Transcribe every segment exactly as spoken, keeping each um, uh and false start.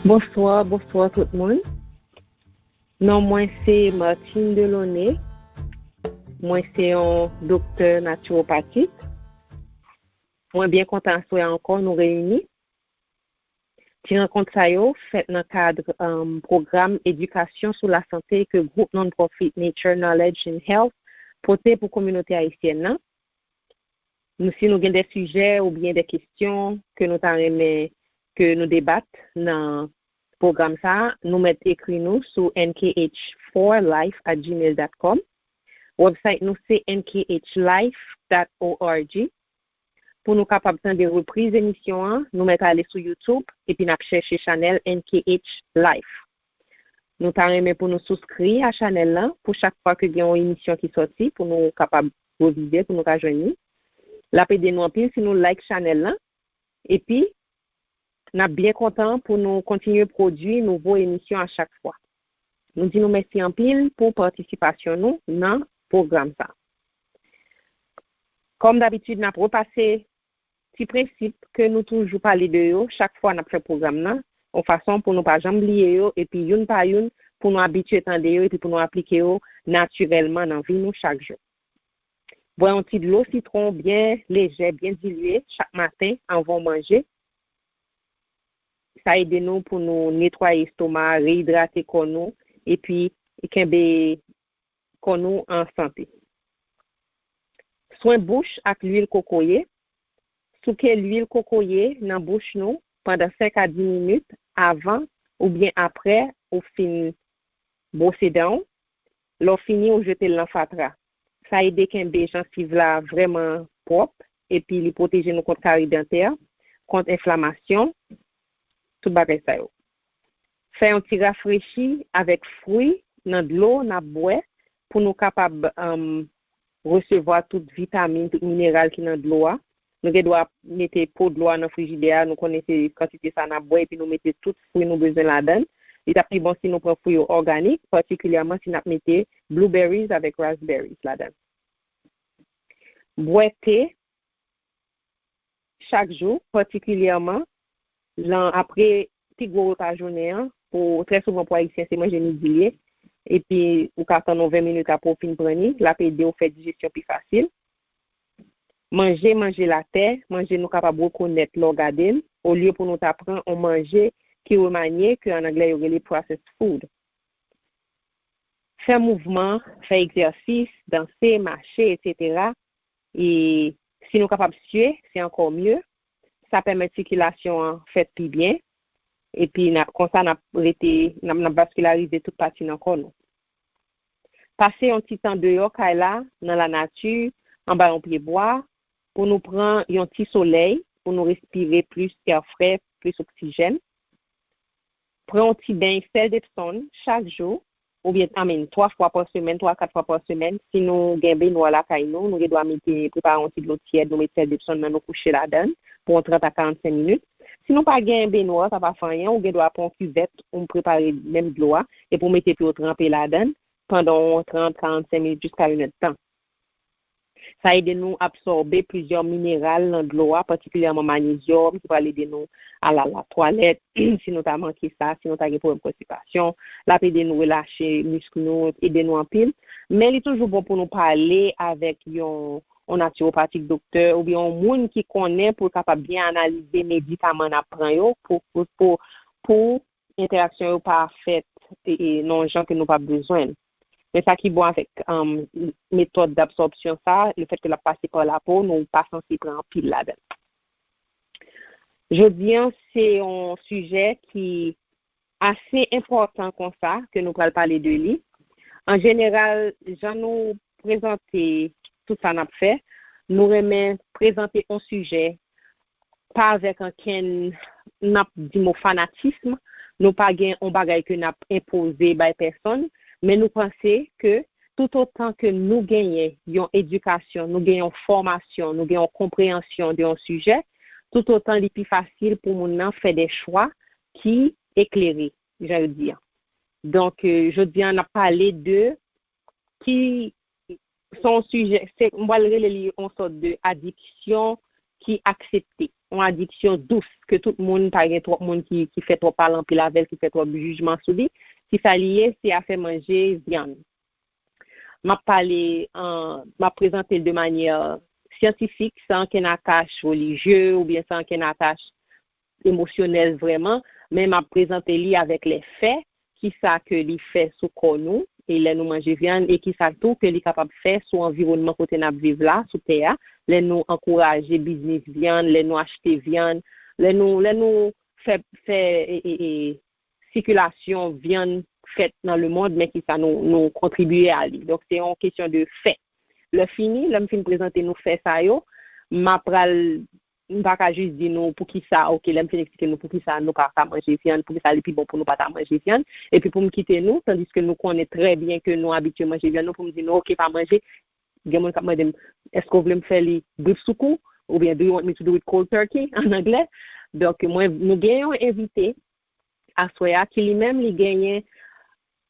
Bonswa, bonswa tout moun. Non mwen se Martine Delaunay. Mwen se yon doktè natiwopatik. Mwen byen kontan aswè a ankò nou reyini. Ti rankont sa yo fèt nan kad, um, pwogram edikasyon sou lasante ke gwoup non-profit Nature Knowledge and Health pote pou kominote ayisyèn nan. Nou, si nou gen de sijè oubyen de kesyon ke nou ta renmen ke nou debat nan pwogram sa a, nou mèt ekri nou sou N K H four life at gmail dot com. Website nou se N K H life dot org. Pou nou kapab tande repriz emisyon an, nou mèt ale sou YouTube epi n ap chèche chanèl N K H Life. Nou ta renmen pou nou souskri a chanèl lan pou chak fwa ke gen yon emisyon ki sòti, pou nou kapab revize, pou nou ka jwenn li. L ap ede nou anpil si nou like chanèl lan. Epi, n ap byen kontan pou nou kontinye pwodui nouvo emisyon a chak fwa. Nou di nou mèsi anpil pou patisipasyon nou nan pwogram sa. Kòm dabitid, n ap repase ti prensip ke nou toujou pale de yo chak fwa n ap fè pwogram nan, yon fason pou nou pa janm bliye yo, epi youn pa youn, pou nou abitye tande yo, epi pou nou aplike yo natirèlman nan vi nou chak jou. Bwè yon ti dlo sitwon byen lejè, byen dilye chak maten anvan w manje. Sa ede nou pou nou netwaye estoma, reyidrate kò nou, epi kenbe kò nou an sante. Swen bouch ak lwil kokoye. Souke lwil kokoye nan bouch nou pandan senk a dis minit avan oubyen apre ou fin bwose dan w. Lè w fini, ou jete l nan fatra. Sa ede kenbe jansiv la vrèman pwòp, epi li pwoteje nou kont kari dantè, kont enflamasyon, tout bagay sa yo. Fè yon ti rafrechi avèk fwi nan dlo n ap bwè pou nou kapab, um, resevwa tout vitamin, tout mineral ki nan dlo a. Nou gen dwa mete po dlo a nan frijidè a, nou konnen se kantite sa n ap bwè, epi nou mete tout fwi nou bezwen ladan l. Li t ap pi bon si nou pran fwi yo òganik, patikilyèman si n ap mete blueberries avèk raspberries ladan l. Bwè te chak jou, patikilyèman lan apre pi gwo repa jounen an. Pou, trè souvan pou Ayisyen, se manje midi l ye. Epi ou ka tann yon ven minit apre w fin pran li, l ap ede w fè dijesyon pi fasil. Manje, manje latè, manje nou kapab rekonèt lè w gade l, olye pou nou ta pran yon manje ki remanye, ke ann anglè yo rele processed food. Fè mouvman, fè egzèsis, danse, mache, etsetera. E si nou kapab sye, se ankò mye. Sa pèmèt sikilasyon an fèt pi byen. Epi n ap, konsa n ap rete, n ap, n ap vaskilarize tout pati nan kò nou. Pase yon ti tan deyò kay la, nan lanati, anba yon pye bwa, pou nou pran yon ti solèy, pou nou respire plis è frè, plis oksijèn. Pran yon ti beny sèl Depsonn chak jou, oubyen, I mean, twa fwa pa semèn, twa, kat fwa pa semèn. Si nou gen benwa lakay nou, nou gen dwa mete, prepare yon ti dlo tyèd, nou met sèl Depsonn nan, nou kouche ladan l pou yon trant a karannsenk minit. Si nou pa gen benwa, sa pa fè anyen, ou gen dwa pran yon kivèt, ou prepare menm dlo a, epi w mete pye w tranpe ladan l pandan yon trant, karannsenk minit, jiska yon èdtan. Sa ede nou absòbe plizyè mineral nan dlo a, patikilyèman manyezyòm, ki pral ede nou al a latwalèt, si nou ta manke sa, si nou ta gen pwoblèm konstipasyon. L ap ede nou relache misk nou, ede nou anpil. Men li toujou bon pou nou pale avèk yon, yon natiwopatik doktè oubyen yon moun ki konnen pou l kapab byen analize medikaman n ap pran yo pou, pou, pou, pou entèraksyon yo pa fèt e, e, nan yon jan ke nou pa bezwen l. Men sa ki bon avèk, um, metòd dabsòpsyon sa, lefètke l ap pase pa lapo, nou pa sanse pran anpil ladan l. Jodi an, se yon sijè ki ase enpòtan konsa ke nou pral pale de li. An jeneral, jan nou prezante tout sa n ap fè, nou renmen prezante yon sijè pa avèk ankenn, n ap di mo fanatism, nou pa gen yon bagay ke n ap enpoze bay pèsonn, men nou panse ke toutotan ke nou genyen yon edikasyon, nou gen yon fòmasyon, nou gen yon konpreyansyon de yon sijè, toutotan li pi fasil pou moun nan fè de chwa ki eklere, jan yo di an. Donk, euh, jodi an, n ap pale de ki se yon sijè, se, m pral rele li yon sòt de adiksyon ki aksepte. yon adiksyon dous, ke tout moun, pa gen twòp moun ki, ki fè twòp pale anpil avè l, ki fè twòp jijman sou li. Kisa li ye? Se afè manje vyann. M ap pale, an, m ap prezante l de manyè syantifik, san okenn atach relijye oubyen san okenn atach emosyonèl vrèman, men m ap prezante li avèk lè fè, kisa ke li fè sou kò nou, e lè nou manje vyann, e kisa tou ke li kapab fè sou anviwònman kote n ap viv la, sou tè a, lè nou ankouraje biznis vyann, lè nou achte vyann, lè nou, lè nou fè, fè, e, e, e, sikilasyon vyann fèt nan lemond, men kisa nou, nou kontribye a li. Donk, se yon kesyon de fè. Lè fini, lè m fin prezante nou fè sa yo, m ap pral, m pa ka jis di nou poukisa, oke, lè m fin eksplike nou poukisa nou pa ka manje vyann, poukisa li pi bon pou nou pa ta manje vyann, epi pou m kite nou, tandiske nou konnen trè byen ke nou abitye manje vyann nou, pou m di nou, oke, pa manje, gen moun k ap mande m, èske w vle m fè li brip sou kou? Oubyen, do you want me to do it cold turkey? An anglè. Donk, mwen, nou gen yon envite aswè a ki li menm li genyen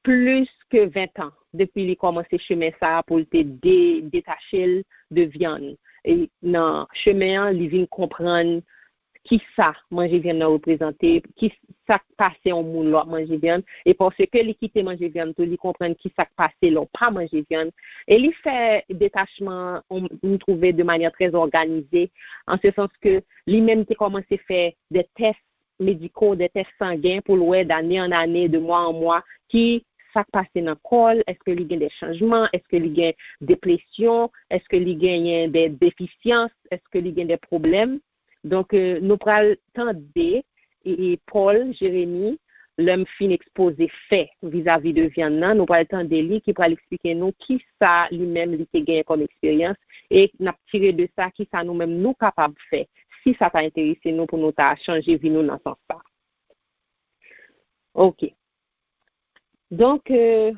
plis ke ven tan depi li kòmanse chemen sa a pou l te de, detache l de vyann. E nan chemen an, li vin konprann kisa manje vyann nan reprezante, ki sa k pase yon moun lè w ap manje vyann, e paske li kite manje vyann tou, li konprann kisa k pase lè w pa manje vyann. E li fè detachman an, m twouve, de manyè trè òganize, an se sans ke li menm te kòmanse fè de tès mediko, de tès sangen pou l wè dane an ane, de mwa an mwa, ki sa k pase nan kò l, èske li gen de chanjman, èske li gen depresyon, èske li genyen de defisyans, èske li gen de pwoblèm. Donk, euh, nou pral tande e, e Paul Jérémy, lè m fin ekspoze fè vizavi de vyann nan, nou pral tande li ki pral eksplike nou ki sa li menm li te genyen kòm eksperyans, e n ap tire de sa ki sa nou menm nou kapab fè, si sa ta enterese nou pou nou ta chanje vi nou nan sans sa. Ok. Donk, euh,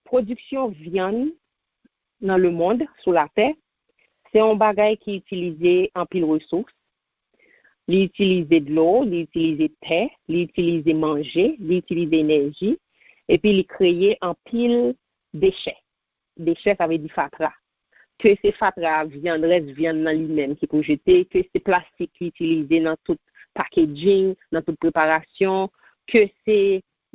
pwodiksyon vyann nan lemond, sou latè, se yon bagay ki itilize anpil resous. Li itilize dlo, li itilize tè, li itilize manje, li itilize enèji, epi li kreye anpil dechè. Dechè, sa vle di fatra. Ke se fatra vyann, rès vyann nan li menm ki pou jete, ke se plastik ki itilize nan tout packaging, nan tout preparasyon, ke se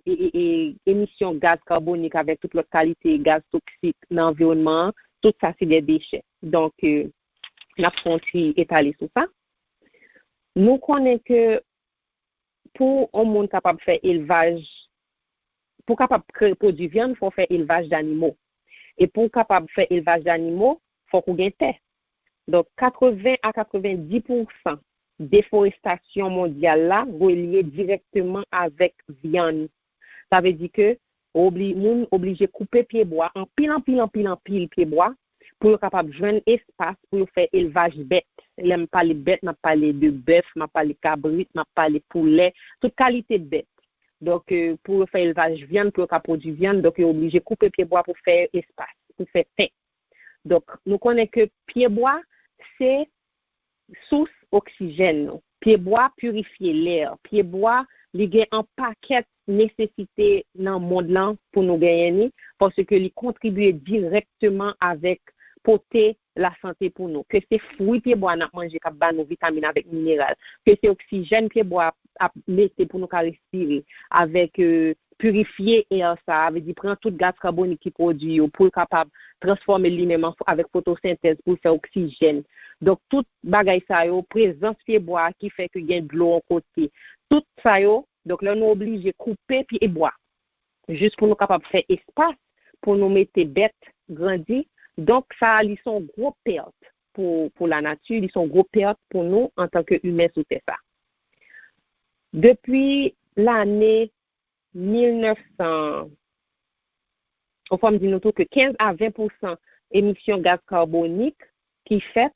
e, e, e, emisyon gaz kabonik avèk tout lòt kalite gaz toksik nan anviwònman an, tout sa se de dechè. Donk, euh, n ap fè yon ti etale sou sa. Nou konnen ke pou yon moun kapab fè elvaj, pou kapab kre-, pwodui vyann, fò w fè elvaj danimo. E pou w kapab fè elvaj danimo, fòk ou gen tè. Donk, katreven a katrevendi pousan deforestasyon mondyal la relye dirèkteman avèk vyann. Sa vle di ke obli-, moun oblije koupe pyebwa, anpil, anpil, anpil, anpil pyebwa, pou yo kapab jwenn espas pou yo fè elvaj bèt. Lè m pale bèt, m ap pale de bèf, m ap pale kabrit, m ap pale poulè, tout kalite bèt. Donk, euh, pou yo fè elvaj vyann, pou yo ka pwodui vyann, donk yo oblije koupe pyebwa pou fè espas, pou fè tè. Donk, nou konnen ke pyebwa, se sous oksijèn nou. Pyebwa pirifye lè. Pyebwa, li gen an pakèt nesesite nan mond lan pou nou genyen ni, paske li kontribye dirèkteman avèk pote lasante pou nou. Ke se fwi pyebwa n ap manje k ap ba nou vitamin avèk mineral, ke se oksijèn pyebwa ap, ap mete pou nou ka respire, avèk, euh, pirifye air sa, vle di pran tout gaz kabonik ki pwodui yo pou l kapab transfòme l li menm an, avèk fotosentèz pou l fè oksijèn. Donk, tout bagay sa yo, prezans pyebwa ki fè ke gen dlo yon kote. Tout sa yo, donk, lè nou oblije koupe pyebwa, jis pou nou kapab fè espas pou nou mete bèt grandi. Donk, sa a, li se yon gwo pèt pou, pou lanati, li se yon gwo pèt pou nou antanke imen sou tè sa. Depi lane mil nèf san, ou fò m di nou tou ke kenz a ven pousan emisyon gaz kabonik ki fèt,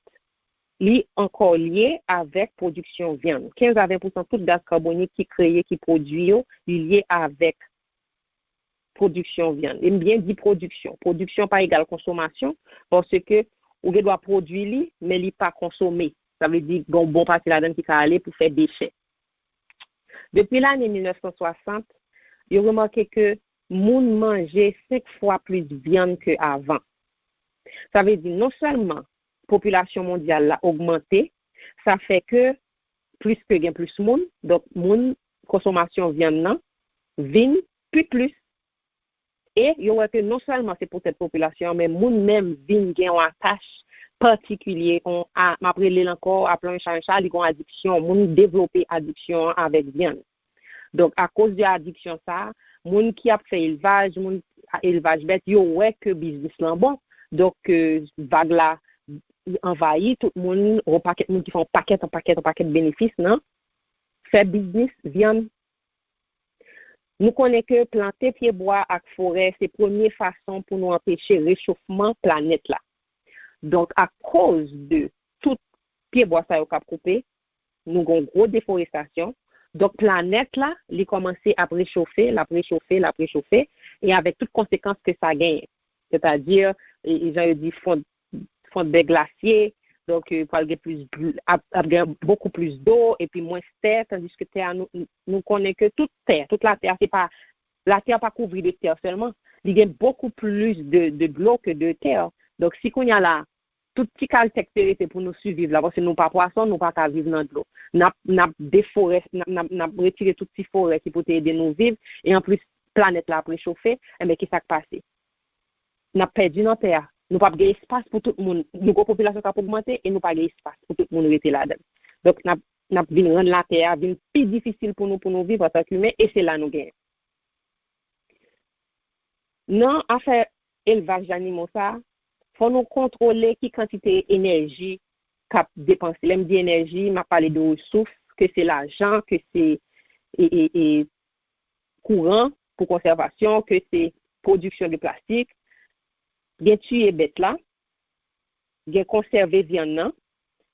li ankò lye avèk pwodiksyon vyann. Kenz a ven pousan tout gaz kabonik ki kreye, ki pwodui yo, li lye avèk pwodiksyon vyann. E m byen di pwodiksyon. Pwodiksyon pa egal konsomasyon, paske ou gen dwa pwodui li, men li pa konsome. Sa vle di, gen yon bon pati ladan l ki ka ale pou fè dechè. Depi lane mil nèf san swasant, yo remake ke moun manje senk fwa plis vyann ke avan. Sa vle di, non sèlman popilasyon mondyal la ogmante, Sa fè ke plis ke gen plis moun, donk moun konsomasyon vyann nan vin pi plis. E yo wè ke non sèlman se poutèt popilasyon an, men moun menm vin gen yon atach patikilye, yon a, m ap rele l ankò, appelons un chat un chat, li gen yon adiksyon, moun devlope adiksyon an avèk vyann. Donk, akoz de adiksyon sa, moun ki ap fè elvaj, moun elvaj bèt, yo wè ke biznis lan bon. Donk, ke vag la anvayi, tout moun, yon pakèt moun ki fè yon pakèt, yon pakèt, yon pakèt benefis nan fè biznis vyann. Nou konnen ke plante pyebwa ak forè se premye fason pou nou anpeche rechofman planèt la. Donk, akoz de tout pyebwa sa yo k ap koupe, nou gen yon gwo deforestasyon. Donk, planèt la, li kòmanse ap rechofe, l ap rechofe, l ap rechofe, e avèk tout konsekans ke sa genyen. Sètadi, e, e jan yo di, fond, fond des glaciers, donk, e, pral gen plis dlo, ap, ap gen bokou plis do, epi mwens tè, tandiske tè a, nou, nou konnen ke tout tè, tout latè, se pa, latè pa kouvri de tè sèlman, li gen bokou plis de, de dlo ke de tè. Donk, si kounye a la, tout ti kalite k te rete pou nou siviv la, paske nou pa pwason, nou pa ka viv nan dlo. N ap, n ap deforè-, n ap, n ap, n ap retire tout ti forè ki pou te ede nou viv, e anplis, planèt la ap rechofe, enben, ki sa k pase? N ap pèdi nan tè a. Nou p ap gen espas pou tout moun. Nou gen yon popilasyon k ap ogmante e nou pa gen espas pou tout moun rete ladan l. Donk, n ap, n ap vin rann latè a vin pi difisil pou nou, pou nou viv antanke imen, e se la nou genyen. Nan afè elvaj zanimo sa, fò nou kontwole ki kantite enèji k ap depanse. Lè m di enèji, m ap pale de resous, ke se lajan, ke se, e, e, e, kouran pou konsèvasyon, ke se pwodiksyon de plastik, gen tiye bèt la, gen konsève vyann nan,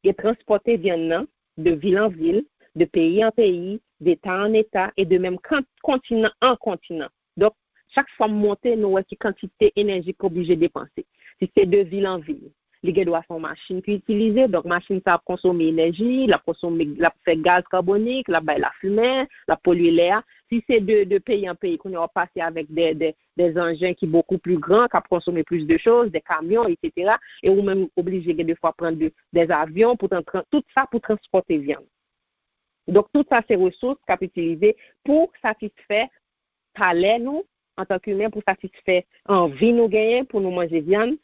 gen transpòte vyann nan de vil an vil, de peyi an peyi, deta an eta, e de menm kan-, kontinan an kontinan. Donk, chak fwa m monte, nou wè ki kantite enèji k oblije depanse. Si se de vil an vil, li gen dwa se yon machin ki itilize, donk machin sa ap konsome enèji, l ap konsome, l ap fè gaz kabonik, l ap bay lafimen, l ap polye lè a. Si se de, de peyi an peyi, kounye a w ap pase avèk de, de, de anjen ki bokou pli gran, k ap konsome plis de choz, de kamyon, etsetera. E ou menm oblije gen de fwa pran de, de avyon pou tan tran-, tout sa pou transpòte vyann. Donk, tout sa se resous k ap itilize pou satisfè palè nou, antanke imen, pou satisfè anvi nou genyen pou nou manje vyann.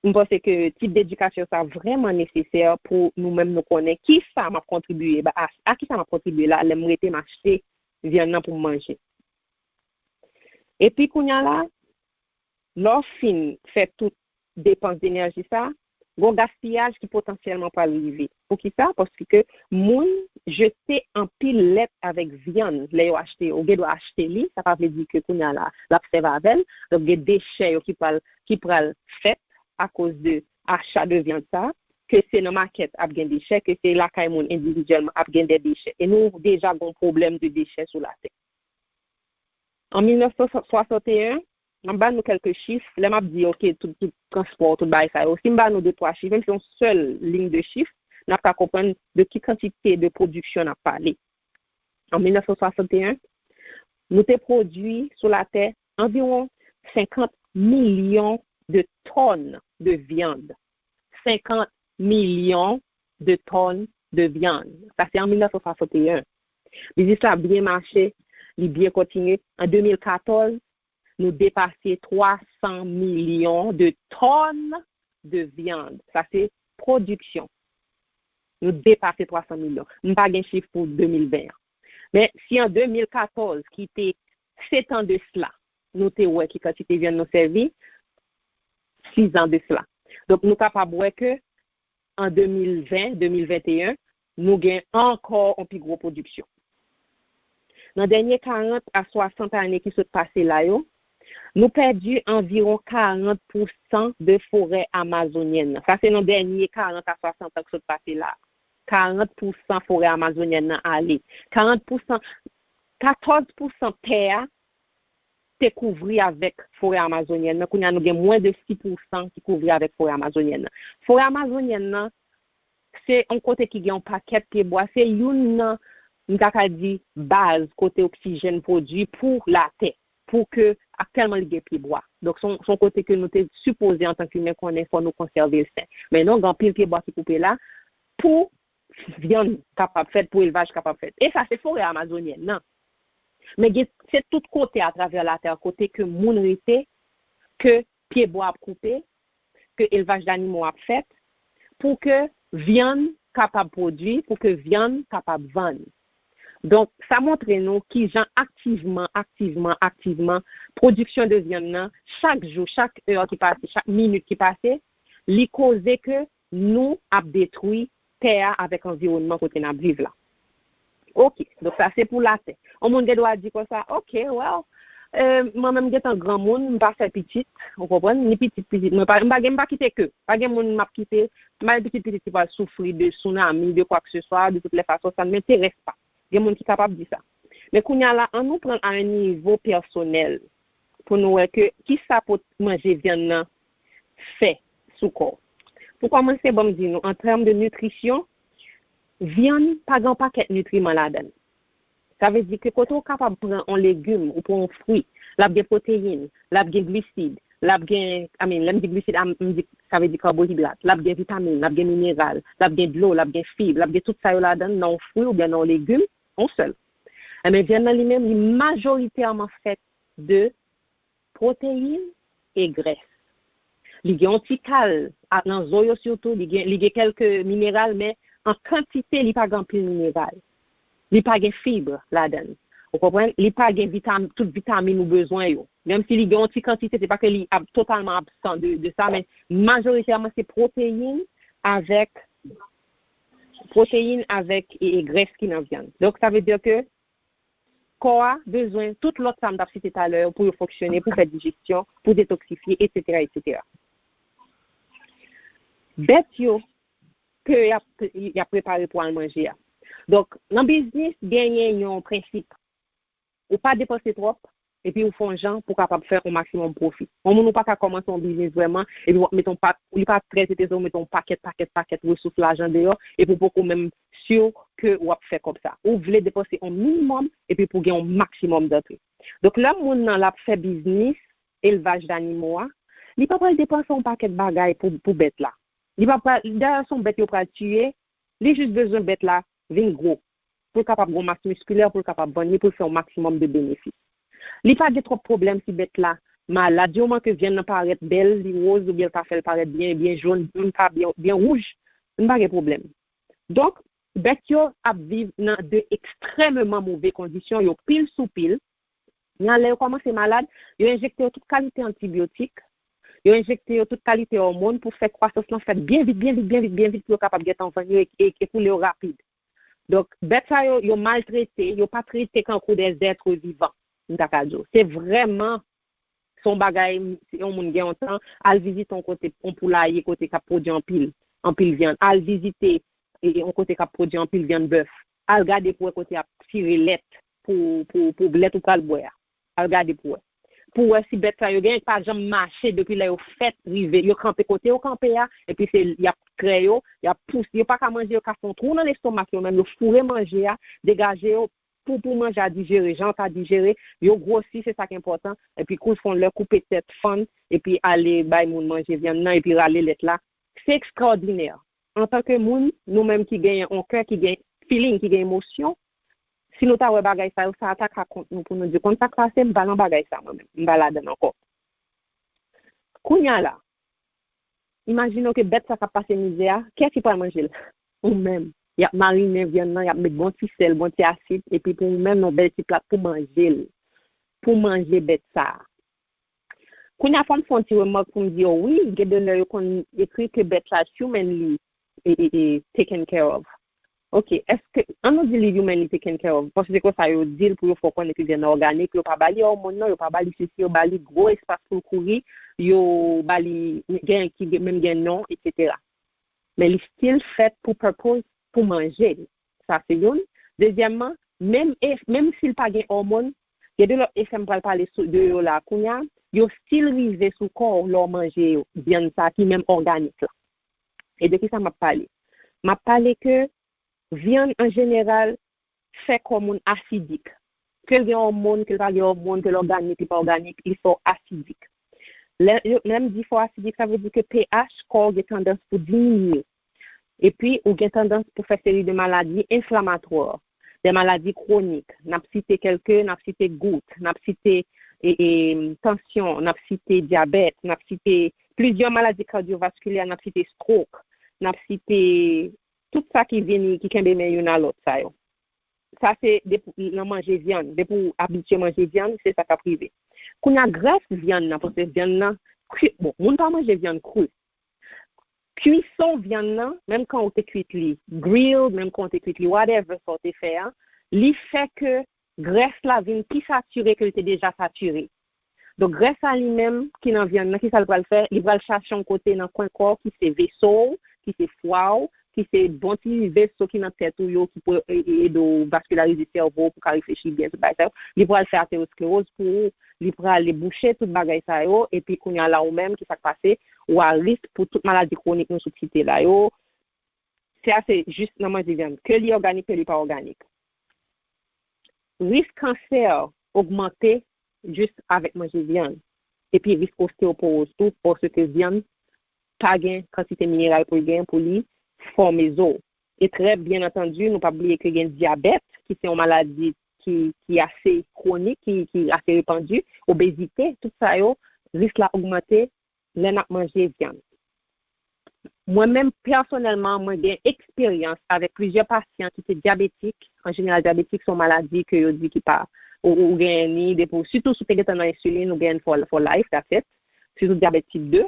M panse ke tip dedikasyon sa vrèman nesesè pou nou menm nou konnen kisa m ap kontribye, ba, a, a kisa m ap kontribye la, lè m rete m achte vyann nan pou m manje. Epi kounye a la, lè w fin fè tout depans enèji sa, gen yon gaspiyaj ki potansyèlman pral rive. Poukisa? Paske moun jete anpil lèt avèk vyann lè yo achte, yo gen dwa achte li, sa pa vle di ke kounye a la, l ap sèvi avè l. Donk, gen dechè yo ki pral, ki pral fèt akoz de acha de vyann sa, ke se nan makèt ap gen dechè, ke se lakay moun endividyèlman ap gen de dechè. E nou deja gen yon pwoblèm de dechè sou latè. An mil nèf san swasanteyen, m ap ba nou kèlke chif, lè m ap di, ok, tout, tout transpò, tout bagay sa yo. Si m ba nou de, twa chif, menm si yon sèl liy de chif, n ap ka konprann de ki kantite de pwodiksyon n ap pale. An mil nèf san swasanteyen, nou te pwodui sou latè anviwon senkant milyon de tòn de vyann. Senkant milyon de tòn de vyann. Sa se an mil nèf san swasanteyen. Biznis la byen mache, li byen kontinye. An de mil katòz, nou depase twa san milyon de tòn de vyann. Sa se pwodiksyon. Nou depase twa san milyon. M pa gen chif pou de mil ven an. Men si an de mil katòz, ki te sèt an de sila, nou te wè ki kantite vyann nou sèvi, sis an de sila. Donk, nou kapab wè ke an de mil ven, de mil venteyen, nou gen ankò yon pi gwo pwodiksyon. Nan dènye karant a swasant ane ki sot pase la yo, nou pèdi anviwon karant pousan de forè amazonyèn nan. Sa se nan dènye karant a swasant an ki sot pase la. Karant pousan forè amazonyèn nan ale. Karant pousan, katòz pousan tè a te kouvri avèk forè amazonyèn nan. Kounye a, nou gen mwens de sis pousan ki kouvri avèk forè amazonyèn nan. Forè amazonyèn nan, se yon kote ki gen yon pakèt pyebwa. Se youn nan, m ta ka di, baz kote oksijèn pwodui pou latè, pou ke aktyèlman li gen pyebwa. Donk, se yon, se yon kote ke nou te sipoze, antanke imen, konnen fò nou konsève l sen. Men non, gen anpil pyebwa ki koupe la pou vyann kapab fèt, pou elvaj kapab fèt. E sa se forè amazonyèn nan. Men gen, se tout kote atravè latè kote ke moun rete, ke pyebwa ap koupe, ke elvaj danimo ap fèt, pou ke vyann kapab pwodui, pou ke vyann kapab vann. Donk, sa montre nou kijan aktivman, aktivman, aktivman, pwodiksyon de vyann nan, chak jou, chak è ki pase, chak minit ki pase, li koze ke nou ap detwi tè a avèk anviwònman kote n ap viv la. Ok, donk sa se pou latè. Yon moun gen dwa di konsa, ok, well, eh, mwen menm gentan granmoun, m pa fè pitit, ou konprann, ni pitit pitit, mwen pa, m pa gen, m pa kite ke, pa gen moun m ap kite, m pa gen pitit pitit ki pral soufri de tsunami, de quoi que ce soit, de toutes les façons, ça ne m'intéresse pas. Gen moun ki kapab di sa. Men kounye a la, an nou pran a yon nivo pèsonèl pou nou wè ke kisa pot manje vyann nan fè sou kò. Pou kòmanse, ban m di nou, an tèm de nitrisyon, vyann pa gen yon pakèt nitriman ladan l. Sa vle di ke kote w kapab pran yon legim, ou pran yon fwi, l ap gen pwoteyin, l ap gen glisid, l ap gen, I mean, lè m di glisid, am- m di, sa vle di kabohidrat, l ap gen vitamin, l ap gen mineral, l ap gen dlo, l ap gen fib, l ap gen tout sa yo ladan l nan yon fwi oubyen nan yon legim, yon sèl. Enben, vyann nan li menm, li majoritèman fèt de pwoteyin e grès. Li gen yon ti kal a- nan zo yo sitou, li gen, li gen kèlke mineral, men an kantite, li pa gen anpil mineral. Li pa gen fib ladan l. Ou konprann? Li pa gen vitam- tout vitamin ou bezwen yo. Menm si li gen yon ti kantite, se pa ke li ab- totalman absan de, de sa, men majoritèman se pwoteyin avèk, pwoteyin avèk e, e grès ki nan vyann. Donk, sa vle di ke kò a bezwen tout lòt sa m t ap site talè yo pou yo fonksyone, pou fè dijesyon, pou detoksifye, etsetera, etsetera. Bèt yo ke y ap, y ap prepare pou al manje a. Donk, nan biznis, genyen yon prensip. Ou pa depanse twòp, epi ou fè yon jan pou kapab fè yon maksimòm pwofi. Yon moun ou pa ka kòmanse yon biznis vrèman, epi w ap mete yon pa, li pa trè enterese w mete yon pakèt, pakèt, pakèt resous lajan deyò, epi w poko menm si ke w ap fè kòb sa. Ou vle depanse yon minimòm, epi pou gen yon maksimòm dantre. Donk, lè moun nan l ap fè biznis, elvaj danimo a, li pa pral depanse yon pakèt bagay pou, pou bèt la. Li pa pral, dayè se yon bèt yo pral tiye, li jis bezwen bèt la vin gwo, pou l kapab gen yon mas miskilè, pou l kapab vann li, pou l fè yon maksimòm de benefis. Li pa gen twòp pwoblèm si bèt la malad. Di moman ke vyann nan parèt bèl, li woz oubyen l ka fè l parèt byen, byen jòn, li pa byen, byen wouj, li pa gen pwoblèm. Donk, bèt yo ap viv nan de ekstrèmeman move kondisyon, yo pil sou pil. Nan lè yo kòmanse malad, yo enjekte yo tout kalite antibyotik, yo enjekte yo tout kalite òmòn pou fè kwasans lan fèt byen vit, byen vit, byen vit, byen vit, pou yo kapab gentan vann yo e, e, e koule yo rapid. Donk, bèt sa yo, yo maltrete, yo pa trete kankou des êtres vivants, m ta ka di w. Se vrèman, se yon bagay, se yon moun gen yon tan, al vizite yon kote, yon poulaye kote k ap pwodui anpil, anpil vyann. Al vizite, e, e, yon kote k ap pwodui anpil vyann bèf. Al gade pou wè kote y ap tire lèt pou, pou, pou lèt ou pral bwè a. Al gade pou wè. Pou wè si bèt sa yo genyen ki pa janm mache depi lè yo fèt rive. Yo kanpe kote yo kanpe a, epi se, y ap trè yo, y ap pouse, yo pa ka manje, yo ka fè yon twou nan lestomak yo menm, yo foure manje a, degaje yo pou, pou manje a dijere, jan l ka dijere, yo gwosi, se sa k enpòtan, epi kou l fè yon lè koupe tèt fann, epi ale bay moun manje vyann nan, epi rale lèt la. Se ekstraòdinè. Antanke moun, nou menm ki genyen yon kè, ki gen feeling, ki gen emosyon, si nou ta wè bagay sa yo, sa ta ka kont nou pou nou di, konn sa k pase, m pa nan bagay sa mwen menm, m pa ladan l ankò. Kounye a la, imajine w ke bèt sa k ap pase mizè a, kiyès ki pral manje l? Ou menm. Y ap marinen vyann nan, y ap met bon ti sèl, bon ti asid, epi pou ou menm, nan yon bèl ti plat pou manje l. Pou manje bèt sa a. Kounye a, fò m fè yon ti remak pou m di yo, wi, gen de lè yo konn ekri ke bèt la humanly e, e, e, taken care of. Ok, èske, an nou di li humanly taken care of, paske se konsa yo di l pou yo fè w konnen ke vyann nan òganik, yo pa ba li òmòn non, yo pa ba li sesi, yo ba li gwo espas pou l kouri, yo ba li, gen ki gen- menm gen non, etsetera. Men li still fèt pou purpose, pou manje l. Sa se youn. Dezyèmman, menm e, menm si l pa gen òmòn, gen de lòt efè m pral pale sou, de yo la kounye a, yo still rive sou kò w lè w manje yo, vyann sa ki menm òganik la. E de kisa m ap pale? M ap pale ke vyann an jeneral fè kò moun asidik. Ke l gen òmòn, ke l pa gen òmòn, ke l òganik, li pa òganik, li fè w asidik. Lè, yo- lè m di fè w asidik, sa vle di ke pH kò w gen tandans pou diminye. Epi, ou gen tandans pou fè seri de maladi enflamatwa, de maladi kwonik. N ap site kèlke, n ap site gout, n ap site e, e, tansyon, n ap site dyabèt, n ap site plizyè maladi kadyovaskilè, n ap site strok, n ap site tout sa ki vini, ki kenbe men youn a lòt sa yo. Sa se depi nan manje vyann. Depi w abitye manje vyann, se sa k ap rive. Kounye a, grès vyann nan, paske vyann nan kwi, bon, moun pa manje vyann kri. Kwison vyann nan, menm kan ou te kwit li grill, menm kan ou te kwit li whatever sa w te fè a, li fè ke grès la vin pi satire ke l te deja satire. Donk, grès la li menm ki nan vyann nan, ki sa l pral fè? Li pral chache yon kote nan kwen kò w ki se veso w, ki se fwa w, ki se bon ti veso ki nan tèt ou yo ki pou e- e- ede w vaskilarize sèvo w pou w ka reflechi byen, tout bagay sa yo. Li pral fè ateroskleroz pou ou, li prale bouche tout bagay sa yo, epi kounye a la ou menm, ki sa k pase? Ou a risk pou tout maladi kwonik nou sot site la yo. Se a se jis nan manje vyann, ke li òganik, ke li pa òganik. Risk kansè ogmante jis avèk manje vyann. Epi risk osteoporoz tou, paske vyann pa gen kantite mineral pou l gen pou li fòme zo. E trè byen antandi, nou pa bliye ke gen dyabèt, ki se yon maladi ki, ki ase kwonik, ki, ki ase repandi, obezite, tout sa yo, risk la ogmante lè n ap manje vyann. Mwen menm, pèsonèlman, mwen gen eksperyans avèk plizyè pasyan ki te dyabetik. An jeneral, dyabetik se yon maladi ke yo di ki pa, ou, ou genyen ni depi, sitou si w te gentan nan ensilin, ou genyen for, for life, that's it. Sitou dyabèt tip de.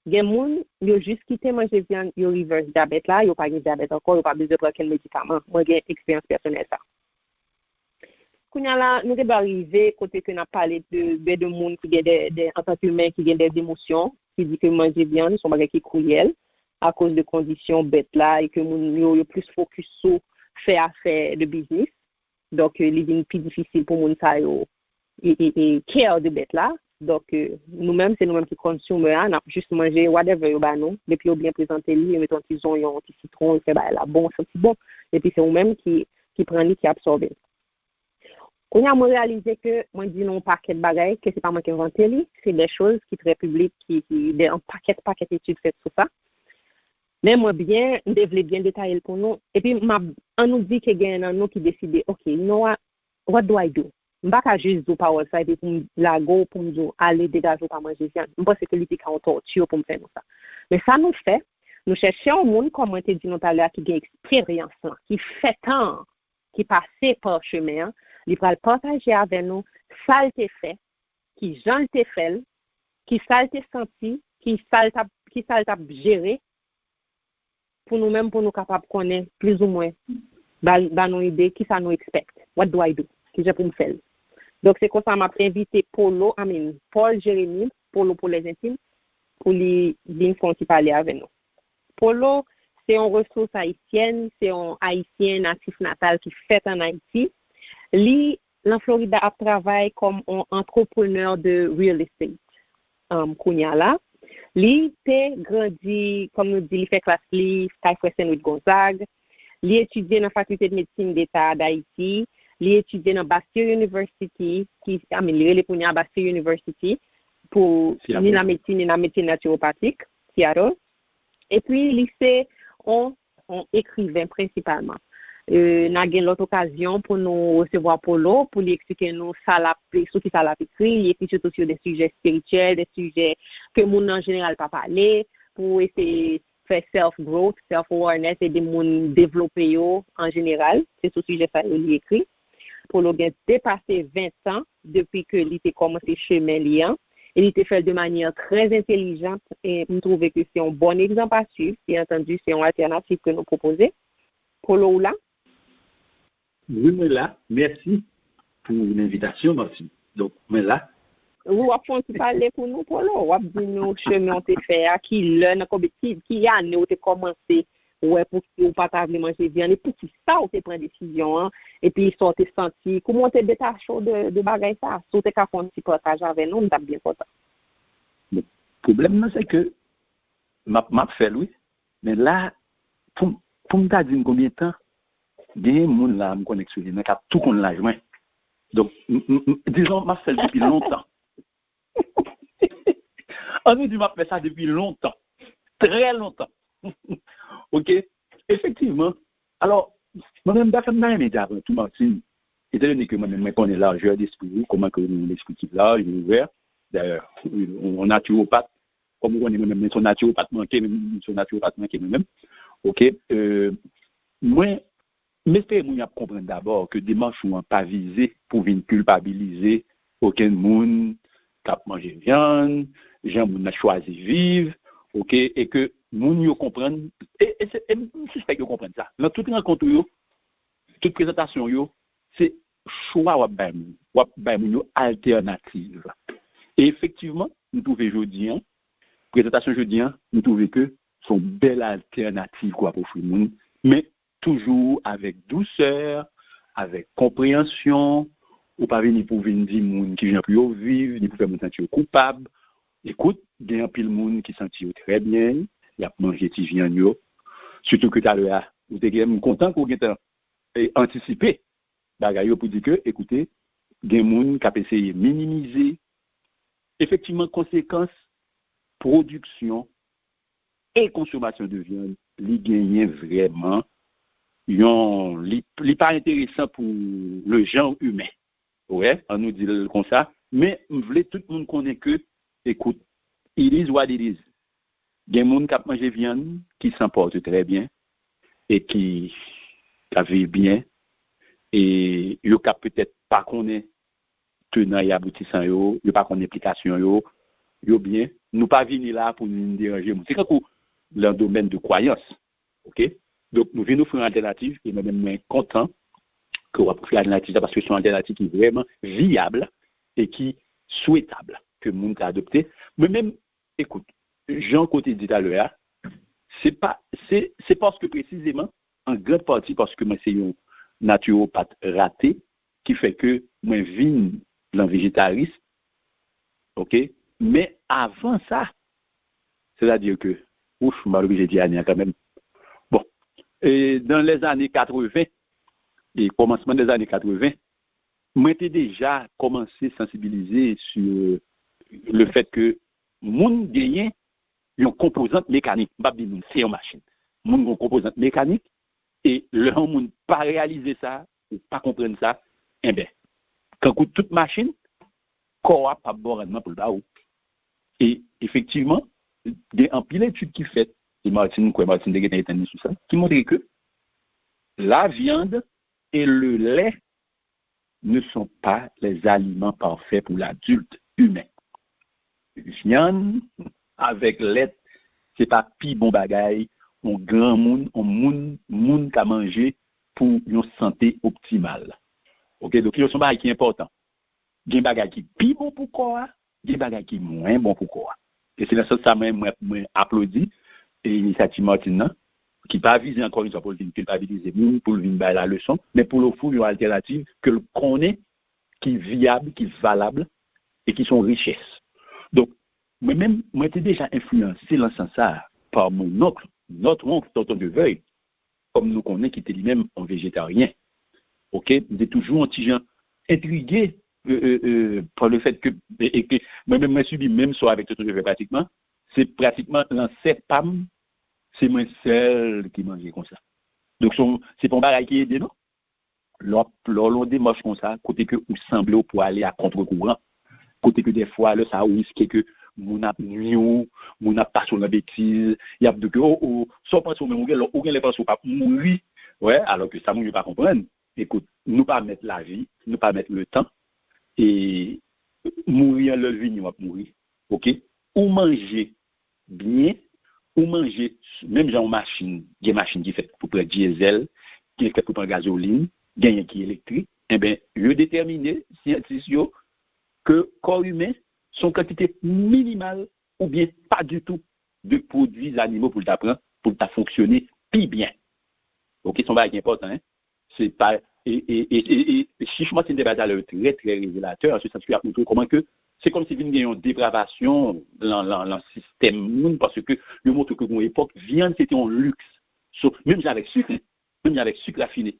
Gen moun, yo jis kite manje vyann, yo reverse dyabèt la, yo pa gen dyabèt ankò, yo pa bezwen pran kenn medikaman. Mwen gen eksperyans pèsonèl sa. Kounye a la, nou te ba rive kote ke n ap pale de, de, de moun ki gen de, de, antanke imen, ki gen de emosyon, ki di ke manje vyann se yon bagay ki kriyèl, akoz de kondisyon bèt la, e ke moun yo, yo plis fokis sou fè afè de biznis. Donk, eh, li vin pi difisil pou moun sa yo e, e, e care de bèt la. Donk, eh, nou menm, se nou menm ki consumer a, n ap jis manje whatever yo ba nou. Depi yo byen prezante li, yo mete yon ti zonyon, yon ti sitwon, yo fè bagay la bon, santi bon. Epi se ou menm ki, ki pran li, ki absòbe l. Kounye a, mwen reyalize ke mwen di nou yon pakèt bagay, ke se pa mwen ki envante li, se de choz ki trè piblik, ki, ki, de, yon pakèt, pakèt etid fèt sou sa. Men mwen byen, m te vle byen detaye l pou nou. Epi, m ap, an nou di ke genyen nan nou ki deside, "Ok, you know what? What do I do?" M pa ka jis di w pawòl sa, epi pou m lage w, pou m di w, "Ale, degaje w, pa manje vyann." M panse ke li te ka yon tòti pou m fè nou sa. Men sa nou fè, nou chèche yon moun, kòm mwen te di nou talè a, ki gen eksperyans lan, ki fè tan an, ki pase pa chemen an, li pral pataje avè nou sa l te fè, ki jan l te fè l, ki sa l te santi, ki sa l t ap, ki sa l t ap jere, pou nou menm, pou nou kapab konnen plizoumwen, ba, ba nou ide, ki sa nou expect, what do I do, ki jan pou m fè l. Donk, se konsa m ap envite Polo, I mean, Paul Jérémy, Polo pour les intimes, pou li vin fè yon ti pale avè nou. Polo, se yon resous ayisyèn, se yon Ayisyen natif natal ki fèt ann Ayiti. Li, nan Florida, ap travay kòm yon entrepreneur de real estate. Um, kounye a la, li te grandi, kòm nou di, li fè klas li kay frè Saint Louis Gonzague. Li etidye nan Fakilte de Medsin Deta d Ayiti. Li etidye nan Bastyr University, ki, I mean, li rele kounye a Bastyr University, pou ni la medsin ni la medsin natiwopatik, Seattle. Epi, li se yon, yon ekriven prensipalman. E, n a gen lòt okazyon pou nou resevwa Polo, pou li eksplike nou sa l ap, sou ki sa l ap ekri. Li ekri sitou sou de sijè espirityèl, de sijè ke moun an jeneral pa pale, pou eseye fè self growth, self awareness, ede moun devlope yo an jeneral. Se sou sijè sa yo li ekri. Polo gen depase ven tan depi ke li te kòmanse chemen li an, e li te fè l de manyè trè entèlijan, e m twouve ke se yon bon egzanp a swiv, byen antandi, se yon altènativ ke nou pwopoze. Polo, ou la? Wi, mwen la. Mèsi pou lenvitasyon, Martine. Donk, mwen la. Wi, w ap fè yon ti pale pou nou, Polo. W ap di nou chemen w te fè a, ki lè, nan konbyen, ki, ki ane w te kòmanse wè pou ki ou pa ta vle manje vyann, e poukisa ou te pran desizyon an, epi sa w te santi, kouman w te detache w de, de bagay sa? Si w te ka fè yon ti pataj avè nou, m t ap byen kontan. Bon, pwoblèm nan, se ke m ap, m ap fè l, wi. Men la, pou, pou m ta di n konbyen tan, genyen moun la, m konnen k sou live nan, k ap tou konn laj mwen. Donk, m, m, m, dizon, m ap fè l depi lontan. An nou di m ap fè sa depi lontan. Trè lontan. Oke? Efektivman. Alò, mwen menm, bagay m ta renmen di avan tou, Martine, etandone ke mwen menm, mwen konnen lajè despri ou, kòman ke ou yon lespri ki laj, ouvè. Dayè, yon natiwopat, kòm ou konnen mwen menm, mwen se yon natiwopat manke, mwen se yon natiwopat manke mwen menm. Oke? Euh, mwen, m espere moun yo ap konprann dabò ke demach ou an pa vize pou vin kilpabilize okenn moun k ap manje vyann, jan moun nan chwazi viv, oke, e ke moun yo konprann, e, e, se- e m sispèk yo konprann sa. Nan tout rankont ou yo, tout prezantasyon yo, se chwa w ap bay moun. W ap bay moun yo altènativ. E efektivman, nou twouve jodi an, prezantasyon jodi an, nou twouve ke se yon bèl altènativ ke w ap ofri moun, men toujou avèk dousè, avèk konpreyansyon. Ou pa vini pou vin di moun ki jan pou yo viv, ni pou fè moun santi yo koupab. Ekout, gen anpil moun ki santi yo trè byen, y ap manje ti vyann yo. Sitou ke talè a, ou te gen, m kontan ke w gentan e, antisipe bagay yo pou di ke, ekoute, gen moun k ap eseye minimize efektivman konsekans pwodiksyon e konsomasyon de vyann. Li genyen vrèman yon, li, li pa enteresan pou le genre humain. Ou wè, an nou di l konsa. Men m vle tout moun konnen ke, ekout, it is what it is. Gen moun k ap manje vyann ki sanpòte trè byen e ki, k ap viv byen, e yo k ap petèt pa konnen tenan e aboutisan yo, yo pa konnen enplikasyon yo, yo byen. Nou pa vini la pou nou vin deranje moun. Se kankou nan domèn de kwayans, oke? Donk, nou vin ofri yon altènativ, e mwen menm, mwen kontan ke w ap ofri altènativ sa, paske se yon altènativ ki vrèman viyab e ki swetab ke moun ka adopte. Mwen menm, ekout, jan kote di talè a, se pa, se, se paske presizeman, an grand pati paske mwen se yon natiwopat rate, ki fè ke mwen vin nan vejetaris, oke? Men avan sa, sètadi ke, ouf, m oblije di ane a kanmenm. Bon, e, dans les années quatre-vingts, e kòmansman des années quatre-vingts, mwen te deja kòmanse sansibilize sur le fait que moun genyen yon konpozant mekanik. M p ap di moun se yon machin. Moun gen yon konpozant mekanik, e lè yon moun pa reyalize sa, ou pa konprann sa, enben, kankou tout machin, kò a p ap ba w randman pou l ba ou. E efektivman, gen anpil etid ki fèt, e Martine, m kwè Martine te gentan entennen sou sa, ki montre ke la viande et le lait ne sont pas les aliments parfaits pour l'adulte humain. Vyann avèk lèt, se pa pi bon bagay yon granmoun, yon moun, moun ka manje pou yon sante optimal. Oke, donk yo se yon bagay ki enpòtan. Gen bagay ki pi bon pou kò a, gen bagay ki mwen bon pou kò a. E se nan sans sa mwen, mwen, mwen aplodi e inisyativ Martine nan, ki pa vize ankò yon fwa pou l vin kilpabilize moun, pou l vin bay la leson, men pou l ofri yon altènativ ke l konnen ki vyab, ki valab, e ki se yon richès. Donk, mwen menm, mwen te deja enfliyanse nan sans sa a pa mon oncle, notre oncle, tonton Deveuil, kòm nou konnen, ki te li menm yon vejetaryen. Oke, m te toujou yon ti jan entrige, euh, euh, euh, par le fait que, e, e ke mwen menm, mwen sibi menm sò avèk tonton Deveuil pratikman. Se pratikman lansèt pa m, se mwen sèl ki manje konsa. Donk, se yon- se pa yon bagay ki ede, non. Lè w ap- lè w nan yon demach konsa, kote ke ou sanble ou pwale a kontre kouran, kote ke dèfwa, lè sa a, ou riske ke moun ap nwi w, moun ap pase w nan betiz, y ap di w ke, o, o, sa w panse w menm, ou gen lè, ou gen lè panse w p ap mouri, wè, alò ke sa moun yo pa konprann, ekout, nou pa mèt lavi, nou pa mèt letan, e mouri an lè l vini, w ap mouri, oke? Ou manje byen, ou manje, menm jan yon machin, gen machin ki fèt pou pran dyezèl, ki fèt pou pran gazolin, genyen ki elektrik, enben, yo detèmine, syantis yo, ke kò imen se yon kantite minimal oubyen pa ditou de pwodui zanimo pou l ta pran, pou l ta fonksyone pi byen. Oke, se yon bagay ki enpòtan, en. Se pa, e, e, e, e, e chif Martine te bay talè yo trè, trè revelatè, an se sans ke y ap montre w kòman ke se kòmsi vin gen yon depravasyon lan, lan, lan sistèm moun, paske yo montre ke gon epòk, vyann se te yon liks. So, menm jan avèk sik, en, menm jan avèk sik rafine.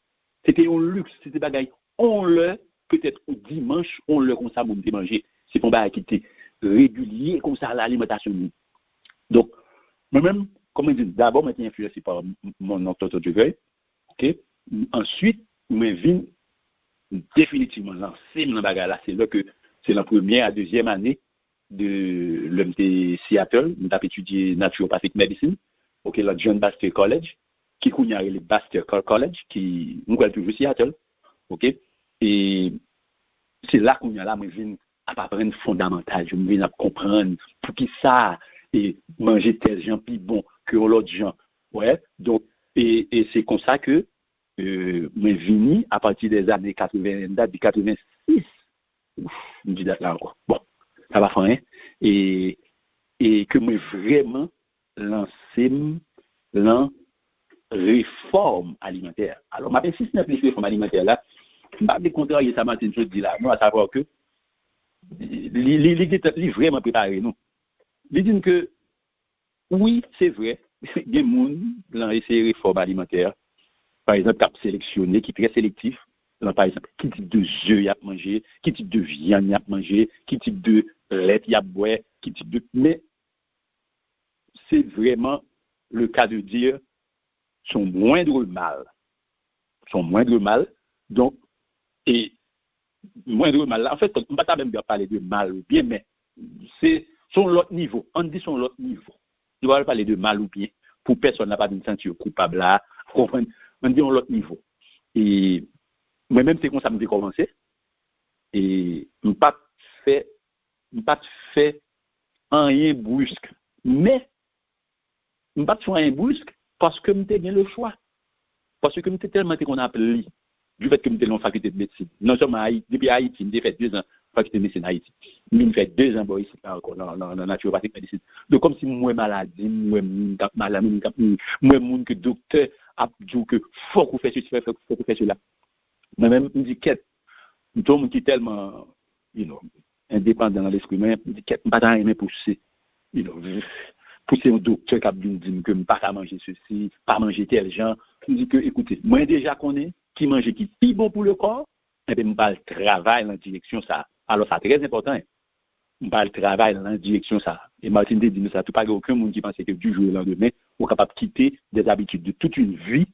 Se te yon liks, se te bagay, yon lè, petèt, yon dimanch, yon lè konsa, moun te manje. Se pa yon bagay ki te regilye konsa, nan alimantasyon moun. Donk, mwen menm, kòman di, dabò mwen te enfliyanse pa mon oncle Tonton Djevèy, ok? Answit, mwen vin definitivman lanse m nan bagay la, se lè ke, se nan premyè a dezyèm ane de lè m te Seattle, m t ap etidye naturopathic medicine, ok, lan John Baxter College, ki kounye a rele Baxter College, ki, m kwè l toujou Seattle, ok? E se la kounye a la mwen vin ap aprann fondamantal yo, m vin ap konprann poukisa e manje tèl jan pi bon ke yon lòt jan. Wè, donk, e, e se konsa ke e, mwen vini apati dè zane katreven, dat de katreven sis. Ouf, m di dat la ankò. Bon, sa pa fè anyen. E, e ke mwen vrèman lanse m lan refòm alimantè. Alò, m ap ensiste nan plis refòm alimantè la. M pa vle kontrarye sa Martin sot di la, non, asavwa ke li, li, li, li, li vrèman prepare nou. Li di n ke Wi, se vre, gen moun lan eseye refòm alimantè, pa egzanp, k ap seleksyone, ki trè selektif, lan, pa egzanp, ki tip de ze y ap manje, ki tip de vyann y ap manje, ki tip de lèt y ap bwè, ki tip de... Men, se vrèman le cas de dire, son moindre mal. Son moindre mal. Donk, e moindre mal la, anfèt, m pa ta menm dwe ap pale de mal ou byen, men se, se yon lòt nivo. Ann di se yon lòt nivo. Nou pa pale de mal ou byen pou pèsòn la pa vin santi yo koupab la, konprann? Ann di yon lòt nivo. E mwen menm, se konsa m te kòmanse. E m pa t fè, m pa t fè anyen brisk. Men, m pa t fè anyen brisk paske m te gen le chwa. Paske m te tèlman te konn ap li. Du fait ke m te nan yon fakilte de medsin. Non sèlman Ayiti, depi Ayiti, m te fè de zan fakilte de medsin Ayiti. M vin fè de zan bò isit la ankò nan, nan, nan naturopathic medicine. Donk, kòmsi m wè maladi, m wè moun k ap malad, moun k ap mouri, m wè moun ke doktè ap di w ke fòk ou fè sesi, fòk, fòk ou fè sela. Mwen menm, m di, kèt, m te yon moun ki tèlman, you know, endepandan nan lespri mwen, m di, kèt, m pa ta renmen pou se, you know, pou se yon doktè k ap vin di m ke m pa ka manje sesi, pa manje tèl jan. M di ke, ekoute, mwen deja konnen ki manje ki pi bon pou le kò, enben, m pral travay nan direksyon sa. Alò, sa trè enpòtan, en. M pral travay nan direksyon sa. E Martin te di nou sa tou, pa gen okenn moun ki panse ke du jour au lendemain, ou kapab kite des habitudes de toute une vie,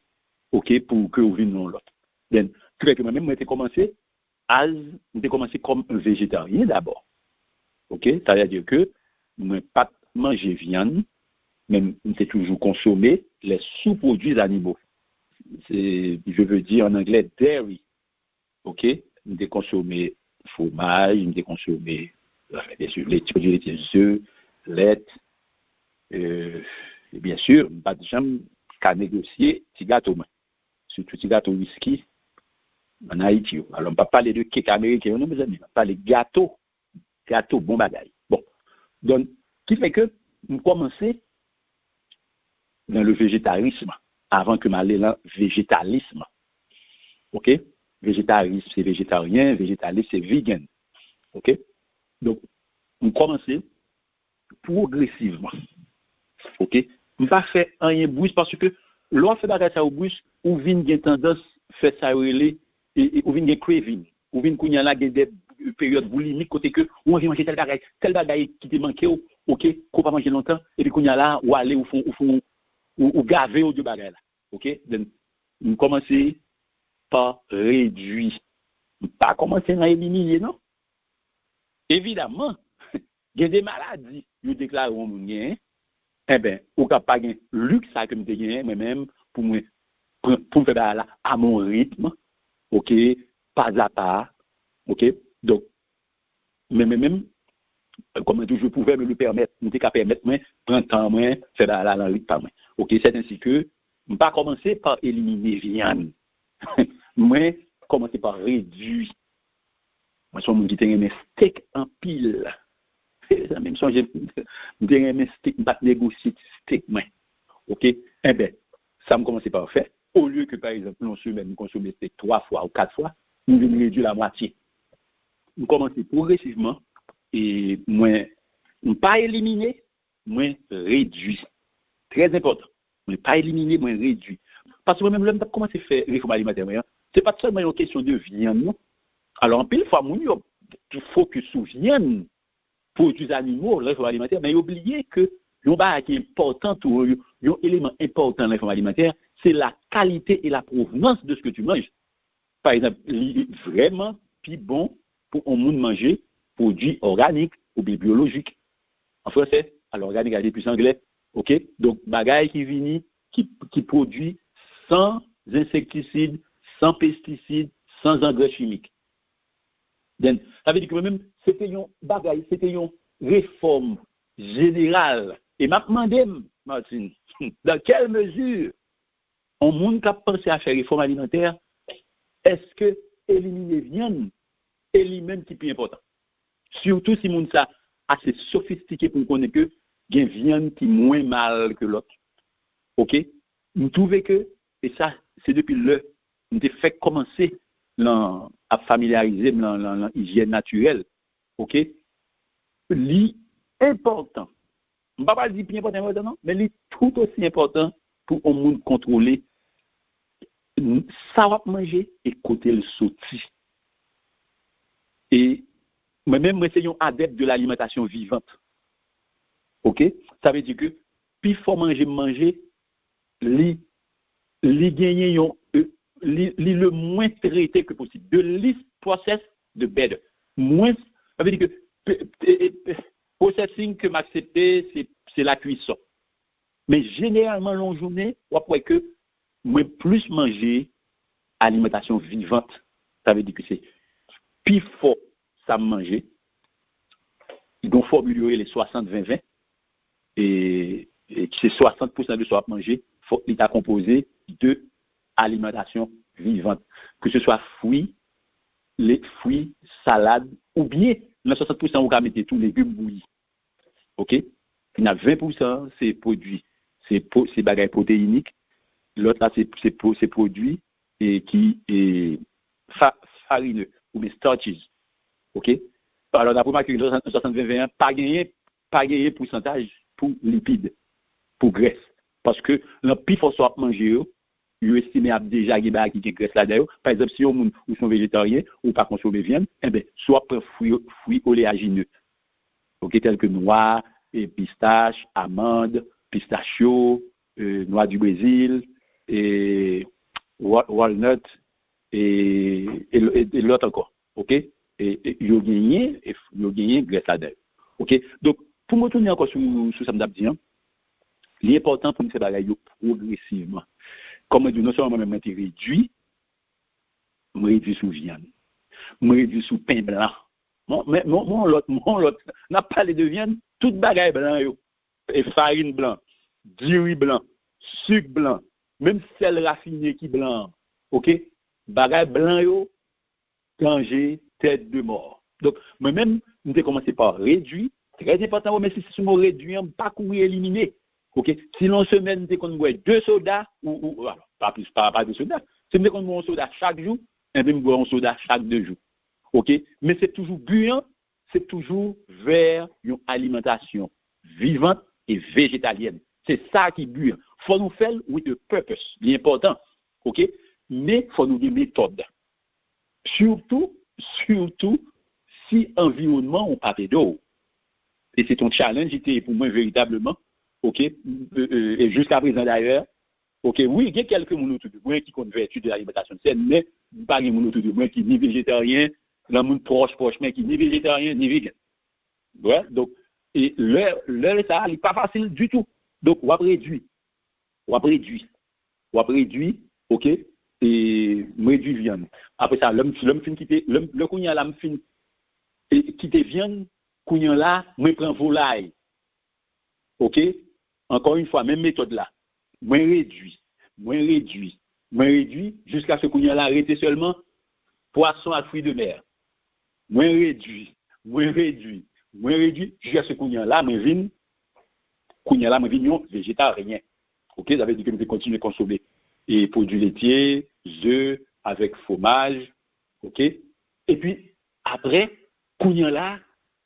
ok, pou ke ou vin yon lòt. Then, ki fè ke mwen menm, mwen te kòmanse, as, m te kòmanse kòm vejetaryen dabò. Ok? Sa vle di ke mwen pa t manje vyann, men m te toujou konsome les sous-produits animaux. Se, je veux dire en anglais, dairy. Ok? M te konsome fwomaj, m te konsome, euh, byen si, leti, pwodui letye, ze, lèt, euh, e byen si, m pa t janm ka negosye ti gato mwen. Sitou ti gato wiski ann Ayiti yo. Alò, m p ap pale de kek ameriken yo, non, mezanmi. M ap pale gato. Gato, bon bagay. Bon. Donk, ki fè ke m kòmanse nan le vejetarism avan ke m ale nan vejetalism. Ok? Vejetarism, se vejetaryen, vejetalis, se vegan. Ok? Donk, m kòmanse pwogresivman. Ok? M pa fè anyen bris, paske lè w ap fè bagay sa yo bris, ou vin gen tandans fè sa yo rele, e, e, ou vin gen craving. Ou vin kounye a la gen de peryòd boulimik kote ke ou anvi manje tèl bagay, tèl bagay ki te manke w, ok, ke w pa manje lontan, epi kounye a la, ou ale, ou fè, ou fè, ou, ou gave w de bagay la. Ok? Then, m kòmanse pa redui. M pa kòmanse nan elimine, non. Evidaman, gen de maladi yo deklare yon moun genyen, enben, ou ka pa gen liks sa ke m te genyen, mwen menm, pou mwen pran, pou m fè bagay la à mon rythme, ok, pas à pas, ok. Donk, men, men, men, kòm mwen toujou, pouvè me le pèmèt, m te ka pèmèt mwen pran tan mwen, fè bagay la nan rit pa mwen. Ok, sèt ensi ke m pa kòmanse pa elimine vyann. Mwen kòmanse pa redui. Mwen se yon moun ki te renmen steak anpil. Mezanmi, m sonje, m te renmen steak, m pa t negosye ti steak mwen. Ok? Enben, sa m kòmanse pa fè, olye ke, pa egzanp, yon semèn, m konsome steak twa fwa ou kat fwa, m vin redui l a mwatye. M kòmanse pwogresivman, e mwen, m pa elimine, mwen redui. Trè enpòtan. Mwen pa elimine, mwen redui. Paske mwen menm, lè m t ap kòmanse fè refòm alimantè mwen an, se pa t sèlman yon kesyon de vyann, non. Alò, anpil fwa, moun yo fokis sou vyann, pwodui zanimo, refòm alimantè, men yo bliye ke yon bagay ki enpòtan tou, yo, yon eleman enpòtan nan refòm alimantè, se la kalite e la provnans de ce que tu manges. Pa egzanp, li vrèman pi bon pou yon moun manje pwodui òganik oubyen byolojik. An fransè, alò òganik a depi anglè, oke? Donk, bagay ki vini, ki, ki pwodui san ensektisid, san pestisid, san angrè chimik. Then, sa vle di ke mwen menm, se te yon bagay, se te yon refòm jeneral. E m ap mande m, Martine, dans quelle mesure yon moun k ap panse a fè refòm alimantè, èske elimine vyann e li menm ki pi enpòtan? Sitou si moun sa ase sofistike pou l konnen ke gen vyann ki mwen mal ke lòt. Oke? M twouve ke, e sa, se depi lè m te fèk kòmanse nan, ap familyarize m nan, nan, nan ijyèn natirèl, oke? Li enpòtan. M pa pral di pi enpòtan, enpòtan non, men li tout osi enpòtan pou yon moun kontwole sa w ap manje e kote l soti. E mwen menm, mwen se yon adèp de l'alimentation vivante. Oke? Sa vle di ke pi fò manje m manje, li, li genyen yon, e, li, li le mwen trete ke posib. The least processed, the better. Mwen, sa vle di ke pe- e- e- processing ke m aksepte, se, se la cuisson. Men jeneralman, nan yon jounen, w ap wè ke mwen plis manje alimantasyon vivant. Sa vle di ke se pi fò sa m manje. Gen yon fòmil yo rele swasant ven ven. E, e se swasant pousan de sa w ap manje, fòk li ta konpoze de alimantasyon vivant. Ke se swa fwi, le, fwi, salad, oubyen nan swasant pousan ou ka mete tou legim bouyi. Oke? Kounye a ven pousan se pwodui, se, pwo- se bagay pwoteyinik. Lòt la se, se, pwo- se pwodui e ki e, fa, farine oubyen starches. Oke? Alò, n ap remake ke swasant ven ven an pa genyen, pa genyen pousantaj pou lipid, pou grès. Paske nan pi fò sa w ap manje yo, yo estime ap deja gen bagay ki gen grès ladan yo. Pa egzanp, si yon moun ou se yon vejetaryen, ou pa konsome vyann, enben, si w ap pran fwi, fwi oleajineux, oke, tèl ke nwa, e pistach, amann, pistachyo, e nwa di Brezil, e wa- walnut, e, e, e, e lòt ankò, oke? E, e yo genyen, e f- yo genyen grès ladan yo. Oke? Donk, pou mwen tounen ankò sou, sou sa m t ap di an, li enpòtan pou n fè bagay yo pwogresivman. Kòm mwen di w, non sèlman mwen menm mwen te redui, mwen redui sou vyann. Mwen redui sou pen blan. Mon, men, mon, mon lòt, mon lòt, n ap pale de vyann, tout bagay blan yo. E farin blan, diri blan, sik blan, menm sèl rafine ki blan an. Oke? Bagay blan yo, danje, tèt de mò. Donk, mwen menm, m te kòmanse pa redui, trè enpòtan pou mwen, si se mo redui an, m pa kouri elimine. Oke? Si nan yon semèn, m te konn bwè de soda, ou, ou alò, pa plis, pa, pa de soda. Si m te konn bwè yon soda chak jou, enben, m bwè yon soda chak de jou. Oke? Men se toujou bi an, se toujou vè yon alimantasyon vivant e vejetalyèn. Se sa ki bi an. Fò nou fè l with a purpose. Li enpòtan. Oke? Men fò nou gen metòd. Sitou, sitou si anviwònman ou pa t ede w. E se yon challenge li te ye pou mwen veritableman. Oke? E, e, e jiska prezan dayè, oke, wi, gen kèlke moun otou de mwen ki konn vèti de alimantasyon sèn, men m pa gen moun otou de mwen ki ni vejetaryen, nan moun pwòch, pwòch mwen ki ni vejetaryen, ni vegan. Wè, donk, e lè, lè sa, li pa fasil ditou. Donk, w ap redui. W ap redui. W ap redui, oke? E m redui vyann. Apre sa, lè m, lè m fin kite, lè, m- lè kounye a la m fin e, kite vyann, kounye a la, mwen pran volay. Oke? Ankò yon fwa, menm metòd la. Mwen redui, mwen redui, mwen redui, jiskaske kounye a la rete sèlman pwason ak fwi de mè. Mwen redui, mwen redui, mwen redui, jiskaske kounye a la, mwen vin, kounye a la, mwen vin yon vejetaryen. Oke? Sa vle di ke m te kontinye konsome e pwodui letye, ze, avèk fwomaj. Oke? Epi, apre, kounye a la,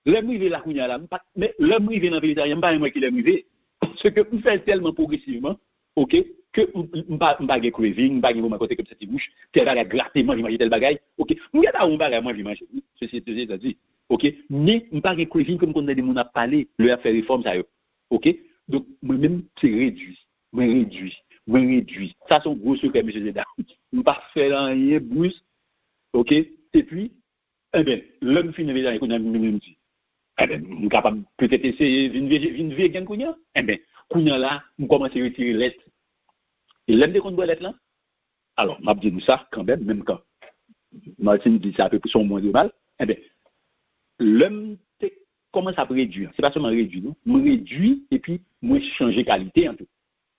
lè m rive la kounye a la, m pa, men lè m rive nan vejetaryen, m pa menm wè kilè m rive. Paske m fè l tèlman pwogresivman, oke, ke m, m, m pa, m pa gen craving, m pa gen moman kote ke m santi bouch, tèl bagay grate m, anvi manje tèl bagay, oke. M gentan wè yon bagay, m anvi manje, wi, se, se, se, se, sa di, oke. Men, m pa gen craving ke m konn tande moun ap pale, lè y ap fè refòm sa yo, oke. Donk, mwen menm, se redui. Mwen redui. Mwen redui. Sa se yon gwo sekrè, mesye e dam. M pa fè anyen brus. Oke? Epi, enben, lè m fin veye, kounye a m di, enben, m kapab petèt eseye vin veye, vin vegan kounye a. Enben, kounye a la, m kòmanse retire lèt. E lè m te konn bwè lèt lan, alò, m ap di nou sa kanmenm, menm kan Martin di sa apeprè se yon mwen de mal, enben, lè m te kòmanse ap redui, se pa sèlman redui, non, m redui epi mwen chanje kalite an tou.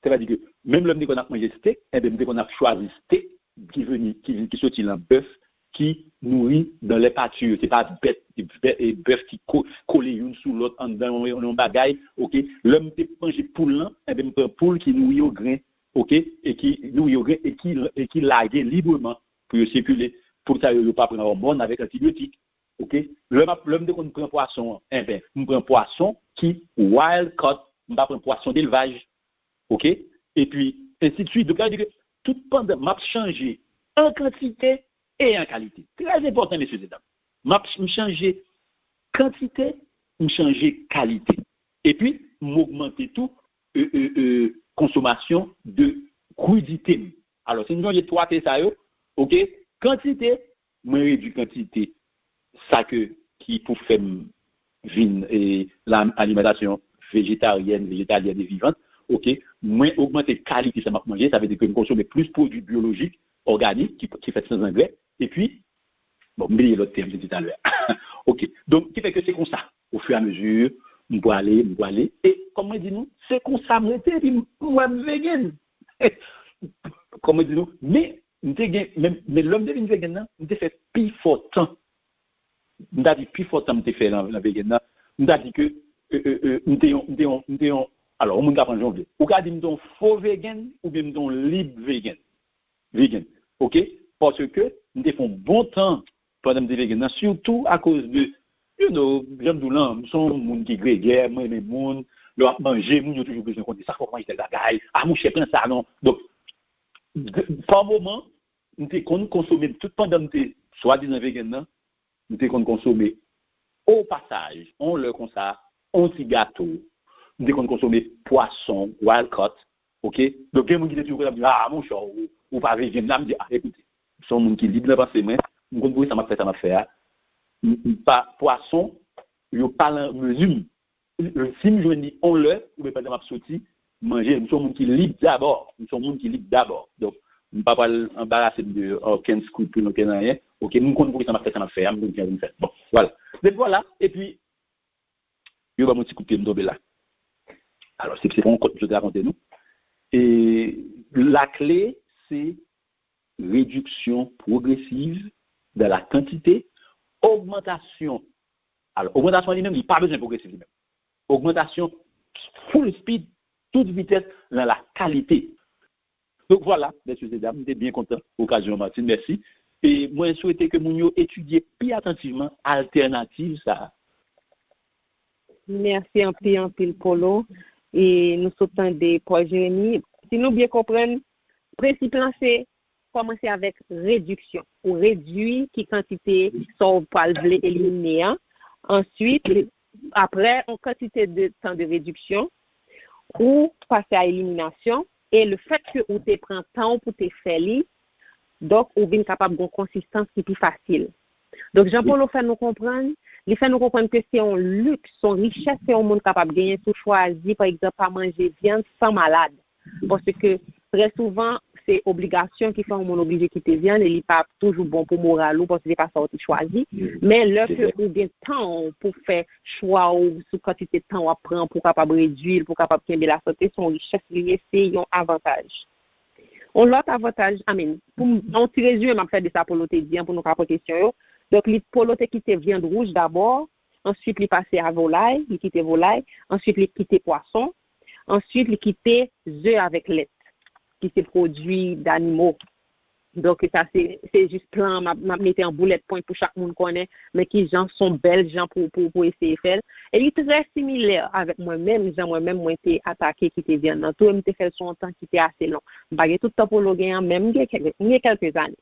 Sètadi ke menm lè m te konn ap manje steak, enben, m te konn ap chwazi steak ki vini, ki, ki soti nan bèf, ki nouri dans les pâtures. Se pa bèt, bèf, bèf ki ko, kole youn sou lòt anndan yon, yon bagay, oke? Lè m te manje poul lan, enben, m pran poul ki nouri o gren, oke? E ki nouri o gren, e ki, e ki lage libreman pou yo sikile. Poul sa yo, yo pa pran òmòn avèk antibiyotik, oke? Lè m ap, lè m te konn pran pwason an, enben, m pran pwason ki wild caught, m pa pran pwason delvaj, oke? Epi, ensidswit. Donk, sa vle di ke tout pandan m ap chanje an kantite e an kalite. Trè enpòtan, mesye e dam. M ap, m chanje kantite, m chanje kalite. Epi, m ogmante tou e, e, e, konsomasyon de krudite m. Alò, si n sonje twa P sa yo, oke, kantite, mwen redui kantite sa ke, ki pou fè m vin e, la, alimantasyon vejetaryèn, vejetalyèn e vivant, oke, mwen ogmante kalite sa m ap manje, sa vle di ke m konsome plis pwodui byolojik, òganik, ki, ki fèt san angrè, epi, bon, m bliye lòt tèm m te di talè a. Oke, donk, ki fè ke se konsa, ofiramezi, m pwale, m pwale, e, kòm mwen di nou, se konsa m rete, epi m, m wè m vegan. Kòm mwen di nou, men, m te gen, men, men lè m te vin vegan nan, m te fè pi fò tan. M ta di pi fò tan m te fè nan, nan vegan nan, m ta di ke, e, e, e, m te yon, m te yon, m te yon, alò, yon moun ka pran jan w vle. Ou ka di m te yon fo vegan, oubyen m te yon lib vegan. Vegan. Oke? Paske m te fè yon bon tan pandan m te vegan nan, sitou akoz de, you know, jan m di w lan, m se yon moun ki gregè, mwen renmen moun, lè w ap manje, moun yo toujou bezwen konnen sa, fò w manje tèl bagay, a monchè, pran sa non. Donk, de, pa moman, m te konn konsome, tout pandan m te swadizan vegan nan, m te konn konsome o pasaj, on lè konsa, on ti gato, m te konn konsome pwason, wild caught, oke? Donk, gen moun ki te toujou konn ap di, a, monchè, ou, ou pa vegan la, m di, a, ekoute, m se yon moun ki lib nan panse mwen, m konn poukisa m ap fè sa m ap fè a. M, m pa, pwason, yo pa lan mezi m. Si m jwenn li on lè, oubyen pandan m ap soti, manje, m se yon moun ki lib dabò. M se yon moun ki lib dabò. Donk, m pa pral anbarase m de okenn skripil, okenn anyen. Oke, m konn poukisa m ap fè sa m ap fè a, m konn kijan pou m fè. Bon, vwala. Depi vwala, epi, yo ban m yon ti kout pye, m tonbe la. Alò, se, se pa yon kont m sot rakonte nou. E lakle, se rediksyon pwogresiv de la kantite, ogmantasyon. Alò, ogmantasyon li menm, li pa bezwen pwogresiv li menm. Ogmantasyon full speed, tout vitès, nan la kalite. Donk, vwala, mesye e dam, m te byen kontan okazyon an, Martine, mèsi. E mwen swete ke moun yo etidye pi atantivman altènativ sa a. Mèsi anpil, anpil, Polo. E nou sot tande Paul Jérémy. Si nou byen konprann, prensip lan se kòmanse avèk rediksyon. Ou redui ki kantite sa w pral vle elimine an. Answit, apre yon kantite de tan de rediksyon, ou pase a eliminasyon. E lefètke ou te pran tan w pou te fè li, donk, ou vin kapab gen yon konsistans ki pi fasil. Donk, jan Polo fè nou konprann, li fè nou konprann ke se yon liks, se yon richès ke yon moun kapab genyen si w chwazi, pa egzanp, pa manje vyann san malad. Paske, trè souvan, se obligasyon ki fè yon moun oblije kite vyann e li pa toujou bon pou moral ou, paske se pa sa w te chwazi. Men lè ke ou gen tan w pou fè chwa w sou kantite tan w ap pran pou w kapab redui l, pou w kapab kenbe lasante, se yon richès li ye, se yon avantaj. Yon lòt avantaj, I mean, pou m, yon ti rezime m ap fè de sa Polo te di an pou nou ka pran kesyon yo. Donk, li, Polo te kite vyann wouj dabò, answit li pase a volay, li kite volay, answit li kite pwason, answit li kite ze avèk lèt, ki se pwodui danimo. Donk, sa se, se jis plan an, m ap, m ap mete an boulèt pwen pou chak moun konnen, men ki jan, se yon bèl jan pou, pou, pou eseye fè l. E li trè similè avèk mwen menm, jan mwen menm mwen te atake kite vyann nan tou, e m te fè l sou yon tan ki te ase lon. M pa gen tout tan Polo gen an, men m gen kèk, m gen kèlke zane.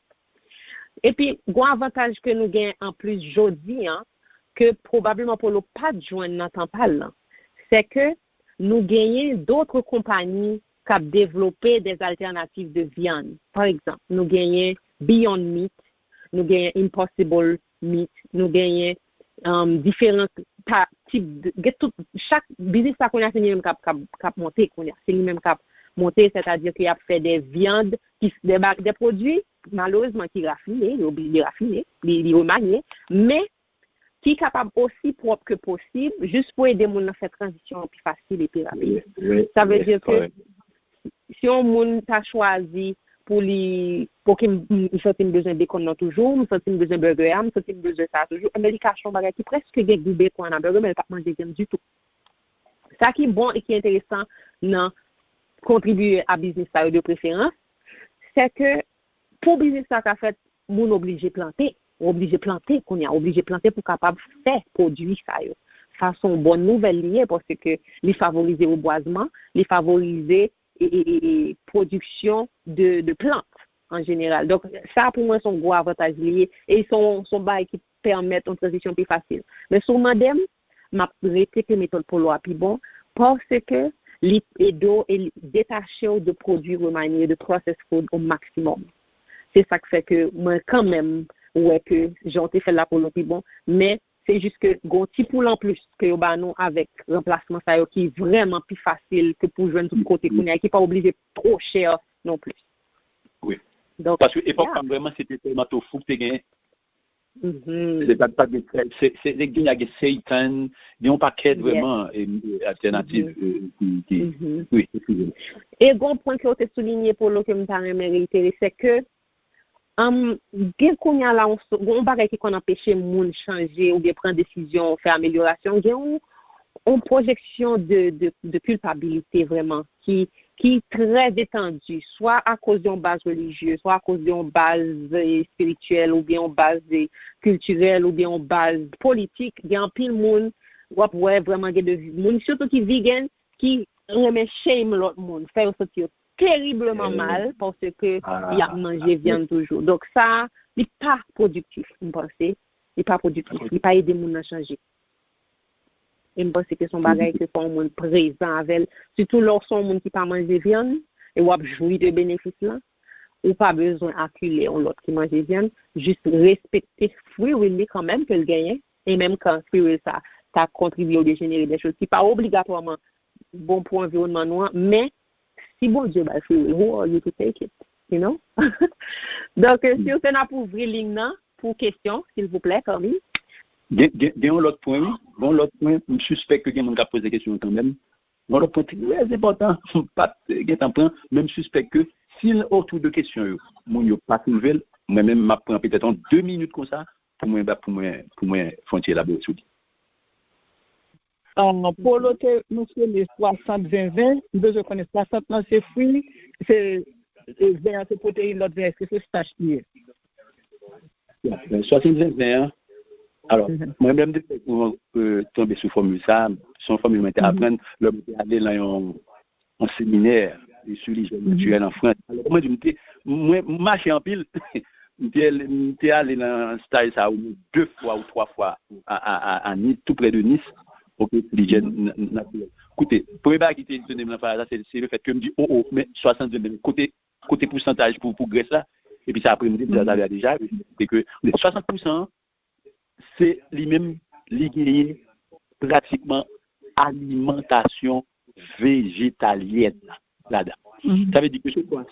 Epi, gon avantaj ke nou gen anplis jodi an, ke pwobableman Polo pa t jwenn nan tan pa l lan, se ke nou genyen dotre konpayi k ap devlope des alternatives de viande. Pa egzanp, nou genyen Beyond Meat, nou genyen Impossible Meat, nou genyen um, diferan ta, tip de, gen tout, chak biznis sa kounye a se li menm k ap, k ap, k ap monte kounye a. Se li menm k ap monte, sètadi ke y ap fè de vyann, ki, de, ba- de pwodui, malerezman, ki rafine, li oblije rafine, li, li remanye, men ki kapab osi pwòp ke posib, jis pou ede moun nan fè tranzisyon an pi fasil e pi rapid. Sa vle di ke si yon moun ta chwazi pou li, ok, m, m, m santi m bezwen bekòn nan toujou, m santi m bezwen bègè a, m santi m bezwen sa a toujou, enben li ka achte yon bagay ki prèske gen gou bekòn nan bègè, men l p ap manje vyann ditou. Sa ki bon e ki enteresan nan kontribiye a biznis sa yo de preferans, se ke pou biznis sa ka fèt, moun oblije plante. Ou oblije plante kounye a, ou oblije plante pou kapab fè pwodui sa yo. Sa se yon bòn nouvèl li ye, paske li favorize rebwazman, li favorize e, e, e, e pwodiksyon de, de plant an jeneral. Donk, sa pou mwen se yon gwo avantaj li ye, e se yon, se yon bagay ki pèmèt yon tranzisyon pi fasil. Men si w mande m, m ap repete metòd Polo a pi bon, paske li ede w e li detache w de pwodui remanye, de processed food o maksimòm. Se sa k fè ke mwen kanmenm wè ke jan w te fè l la Polo pi bon, men se jis ke gen yon ti poul anplis ke yo ba nou avèk ranplasman sa yo ki vrèman pi fasil ke pou jwenn tout kote kounye a, ki pa oblije twò chè non plis. Wi. Donk, paske epòk pa m vrèman se te sèlman tofu ki te genyen. Se pa, pa gen, se, se, se gen, gen seitan, gen yon pakèt vrèman e, e, altènativ e, ki, ki, wi, eskize m. E gen yon pwen ke w te soulinye, Polo, ke m ta renmen reitere, se ke um, gen kounye a la, yon, yon bagay ki konn anpeche moun chanje oubyen pran desizyon, fè amelyorasyon, gen yon, yon pwojeksyon de, de, de kilpabilite vrèman ki, ki trè etandi, swa akoz de yon baz relijye, swa akoz de yon baz espirityèl, oubyen yon baz kiltirèl, oubyen yon baz politik. Gen anpil moun, w ap wè vrèman gen de moun, sitou ki vegan, ki renmen shame lòt moun, fè yo santi yo teribleman mal paske y ap manje vyann toujou. Donk sa, li pa pwodiktif, m panse. Li pa pwodiktif, li pa ede moun nan chanje. E m panse ke se yon bagay ke fò yon moun prezan avè l. Sitou lè w se yon moun ki pa manje vyann e w ap jwi de benefis lan, ou pa bezwen akile yon lòt ki manje vyann. Jis respekte free will li kanmenm ke l genyen. E menm kan free will sa ta kontribye oubyen jenere de choz ki pa obligatwaman bon pou anviwònman nou an, men si Bondye bay free will, who are you to take it? You know? Donk, si w se n ap ouvri liy nan pou kesyon, silvouplè, Carly. Gen, gen, gen yon lòt pwen, wi. Gen yon lòt pwen, m sispèk ke gen moun k ap poze kesyon an kanmenm. Gen yon lòt pwen trè enpòtan, m pa t gentan pran, men m sispèk ke si l otou de kesyon yo, moun yo pa soulve l, mwen menm, m ap pran petèt yon de minit konsa pou mwen, pou mwen, pou mwen fè yon ti elabore sou li. Polo te mansyone swasant ven ven, m bezwen konnen swasant lan se fwi, se ven an se pwoteyin, lòt ven èske se stach li ye? Swasant ven ven an. Alò, mwen menm depi mwen tonbe sou fòmil sa, se yon fòmil mwen te aprann lè mwen te ale nan yon yon seminè sou lijyèn natirèl an Frans. Alò, kòman di, m te, mwen, m mache anpil. M te, m te ale nan staj sa omwen de fwa ou twa fwa a, a, a, a Nice, tou prè de Nice. Ok, lijyèn natirèl. Koute, premye bagay ki te etone m nan fraz la, se, se le fèt ke m di, o, o, men swasant ven ven, kote, kote pousantaj pou, pou grès la? Epi sa apre m di, m di sa deja, se ke swasant pousan an, se li menm, li genyen pratikman alimantasyon vejetalyèn ladan. Sa vle di ke se swa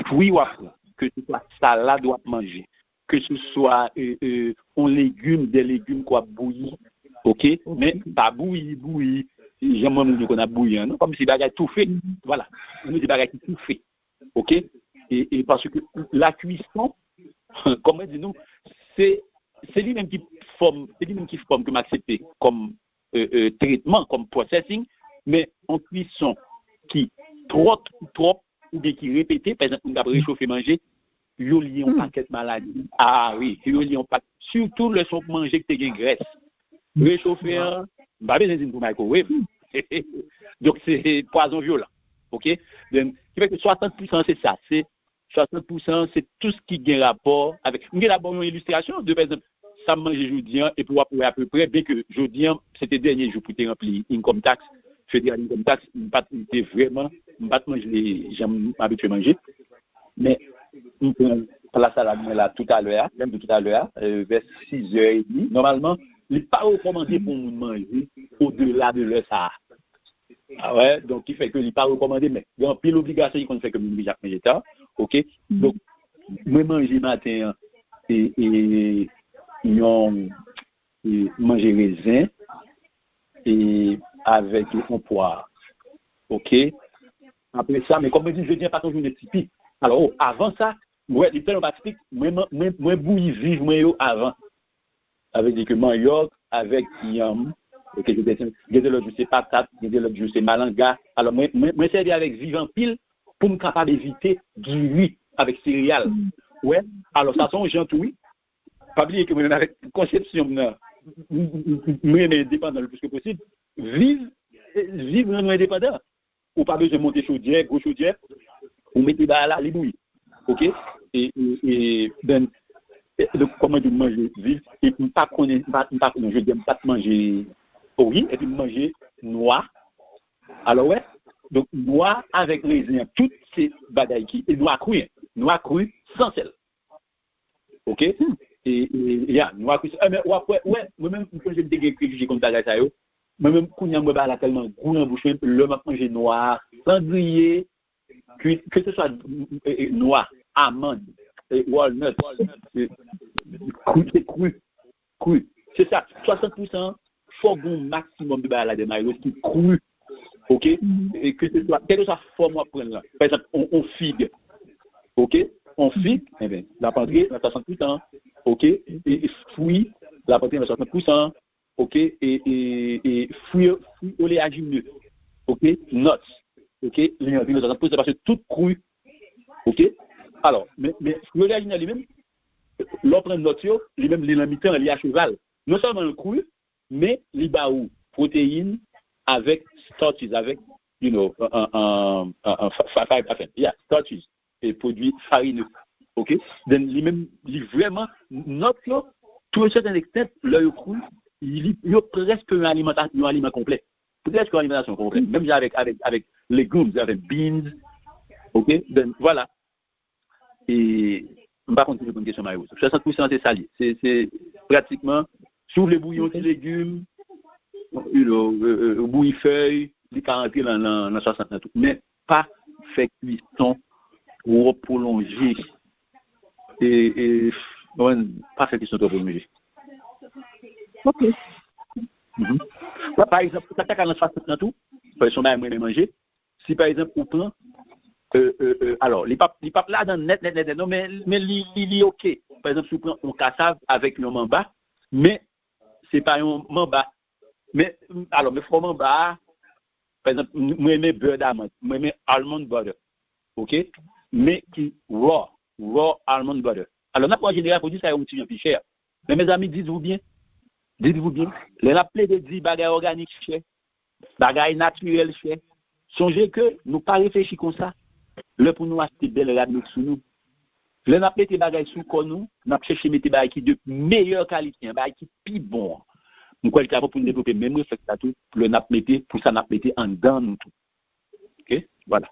fwi w ap pran, ke se swa salad w ap manje, ke se swa yon legim, de legim ke w ap bouyi, ok? Men pa bouyi, bouyi, jan manman nou konn ap bouyi an, non? Kòmsi bagay toufe, vwala. Nou di bagay ki toufe. Ok? E, e paske la cuisson, kòman di nou, se, se li menm ki fòm, se li menm ki fòm ke m aksepte kòm e, e, tretman, kòm processing, men yon cuisson ki twò, twò, oubyen ki repete, pa egzanp, moun k ap rechofe manje, yo lye yon pakèt maladi. A wi, yo lye yon pakèt, sitou lè se yon manje ki te gen grès. Rechofe an, m pa bezwen di n pou microwave. Donk, se pwazon vyolan. Ok? Donk, ki fè ke swasant pousan se sa, se swasant pousan se tou sa ki gen rapò avèk. M gen la ba w yon ilistrasyon de, pa egzanp, sa m manje jodi an, epi w ap wè apeprè, byenke jodi an, se te dènye jou pou te ranpli income tax, federal income tax, m pa t, m te vrèman m pa t manje jan m abitye manje. Men, m pran pla salad mwen la toutalè a, lè m di toutalè a, euh, vè sizè edmi. Nòmalman, li pa rekòmande pou moun manje odela de lè sa a. Ah ouais, donk ki fè ke li pa rekòmande, men gen anpil obligasyon ki konn fè ke moun oblije ap manje ta. Oke? Donk, mwen manje maten an, e, e, yon, e, manje rezen, e, avèk yon pwa. Oke? Apre sa, men kòm mwen di, jodi a pa t yon jounen tipik. Alò, o, avan sa, wè, li tèlman pa tipik, mwen, mwen, mwen, mwen bouyi viv mwen yo avan. Sa vle di ke manyòk avèk yanm, oke, gen de, gen de lòt jou se patat, gen de lòt jou se malanga. Alò, mwen, mwen, mwen sèvi avèk viv anpil pou m kapab evite diri avèk sereyal. Wè, alò, sa se yon jan tou, wi. Pa bliye ke mwen menm avèk konsepsyon m nan, m, m, m, m renmen endepandan le plis ke posib. Viv, viv rann ou endepandan. Ou pa bezwen monte chodyè, gwo chodyè, ou mete bagay la, li bouyi. Oke? E, e, e, then, e, donk, kòman di, manje viv, e m pa konnen, m pa, m pa konnen, jodi a, m pa t manje ori, epi m manje nwa. Alò, wè, donk, nwa avèk rezen an, tout se bagay ki, e nwa kri, nwa kri, san sèl. Oke? E, e, ya, nwa kri, e, men w ap wè, wè, mwen menm, m sonje m te gen prejije kont bagay sa yo. Mwen menm, kounye a, m wè bagay la tèlman gou nan bouch mwen, lè m ap manje nwa, san griye, kwi, ke se swa, e, e, nwa, amann, e, walnut, e, kri, se kri, kri. Se sa, swasant pousan, fò gen yon maksimòm de bagay ladan Marie-Rose ki kri. Oke? E ke se swa, kèlkeswa fòm w ap pran l lan. Pa egzanp, on, on fig. Oke? On fig, enben, l ap antre nan swasant pousan. Oke? E, e fwi, l ap antre nan swasant pousan. Oke? E, e, e fwi, fwi oleajinye. Oke? Nuts. Oke? Li antre nan swasant pousan paske tout kri. Oke? Alò, men, men fwi oleajinye li menm, lè w pran nòt yo, li menm, li nan mitan, li a cheval. Non sèlman l kri, men li ba ou pwoteyin avèk starches, avèk, you know, an, an, an, an, an fa- fa- fiber, enfin, yeah, starches, e pwodui farineux. Oke? Then, li menm, li vrèman, nòt yo, to a certain extent, lè yo kri, li, yo prèske yon alimanta- yon aliman konplè. Prèske yon alimantasyon konplè. Menm jan avèk, avèk, avèk legumes, avèk beans. Oke? Then, vwala. E m pa konn si w reponn kesyon Marie-Rose. Swasant pousan se sa l ye. Se, se pratikman, si w vle bouyi yon ti legim, you know, e, e, ou bouyi fèy, li ka rantre nan, nan, nan swasant lan tou. Men pa fè kison twò pwolonje. E, e, konprann, pa fè kison twò pwolonje. Ok. Mhm. Pa, pa egzanp, sa ta ka nan swasant lan tou, paske se yon bagay mwen renmen manje. Si pa egzanp ou pran, e, e, e, alò, li p ap, li p ap ladan nèt, nèt, nèt, nèt, non, men, men li, li, li oke. Pa egzanp, si w pran yon kasav avèk yon manba, men se pa yon manba. Men, alò, men fò manba a, pa egzanp, m- mwen renmen bè damann, mwen renmen almond butter, oke? Men ki raw, raw almond butter. Alò, nan pwa jeneral, pwodui sa yo yon ti jan pi chè. Men, mezanmi, dites-vous bien, dites-vous bien, lè n ap plede di bagay òganik chè, bagay natirèl chè, sonje ke nou pa reflechi konsa lè pou nou achte bèl rad met sou nou. Lè n ap mete bagay sou kò nou, n ap chèche mete bagay ki de meyè kalite an, bagay ki pi bon an. M kwè li ta bon pou n devlope menm reflèks la tou, lè n ap mete, pou sa n ap mete anndan nou tou. Oke? Vwala.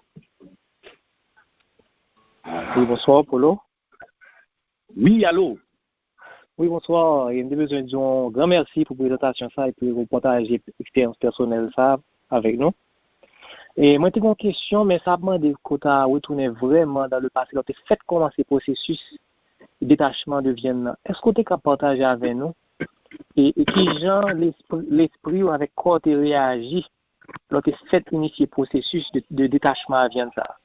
Wi, bonswa, Polo. Wi, alo. Wi, bonswa. E m te bezwen di w yon gran mèsi pou prezantasyon sa epi pou pataje eksperyans pèsonèl sa avèk nou. E mwen te gen yon kesyon, men sa ap mande ke w ta retounen vrèman dan le pase, lè w te fèk kòmanse pwosesis detachman de vyann nan. Èske w te ka pataje avè nou e, e kijan lespri, lespri w avèk kò w te reyaji lè w te fèk inisye pwosesis de, de detachman a vyann sa a?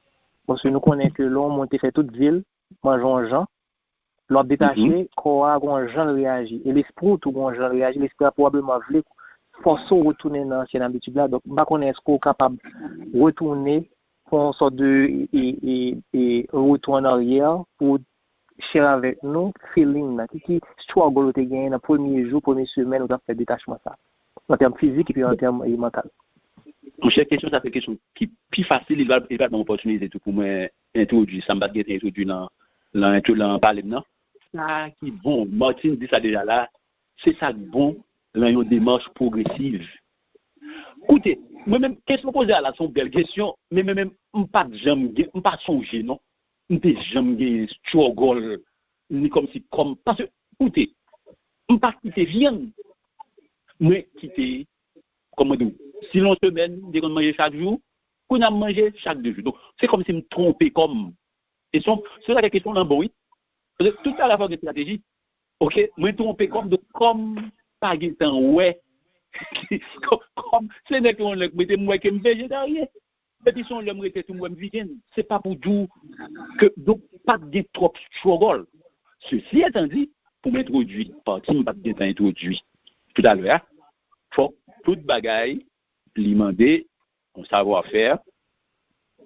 Paske nou konnen ke lè yon moun te fè tout vi l manje yon jan, lè w ap detache, kò a gen yon jan l reyaji. E lespri w tou gen yon jan l reyaji. Lespri a pwobableman vle fòse w retounen nan ansyen abitid la. Donk, m pa konnen èske w kapab retounen, fè yon sòt de e, e, e, retour en arrière pou w share avèk nou feeling nan. Ki, ki struggle ou te genyen nan premye jou, premye semèn ou t ap fè detachman sa? An tèm fizik epi an tèm e, mantal. Monchè, kesyon sa se kesyon ki pi fasil, li va, li va ban m opòtinite tou pou mwen entwodui sa m pa t gentan entwodui nan, nan, entwo- nan pale m nan. Sa ki bon, Martin di sa deja la, se sa k bon nan yon demach pwogresiv. Koute, Mwen menm, kesyon poze a la, se yon bèl kesyon, men mwen menm, m pa t janm gen, m pa sonje, non. M te janm gen struggle, ni kòmsi kòm, paske, koute, m pa kite vyann, mwen kite, kòman di w, si l yon semèn, m te konn manje chak jou, kounye a m manje chak de jou. Donk, se kòmsi m twonpe kò m. E se yon, se sa ke kesyon lan bon, wi. Paske tout bagay fò gen estrateji. Oke, mwen twonpe kò m, donk kò m pa gentan wè. Kò m, se nèk yon nèk mete m wè ke m vejetaryen. Epi se yon lè m rete tou m wè m vegan. Se pa pou di w ke, donk, pa t gen twòp struggle. Sesi etan di, pou m entwodui pati m pa t gentan entwodui toutalè a, fòk tout bagay li mande yon savwafè,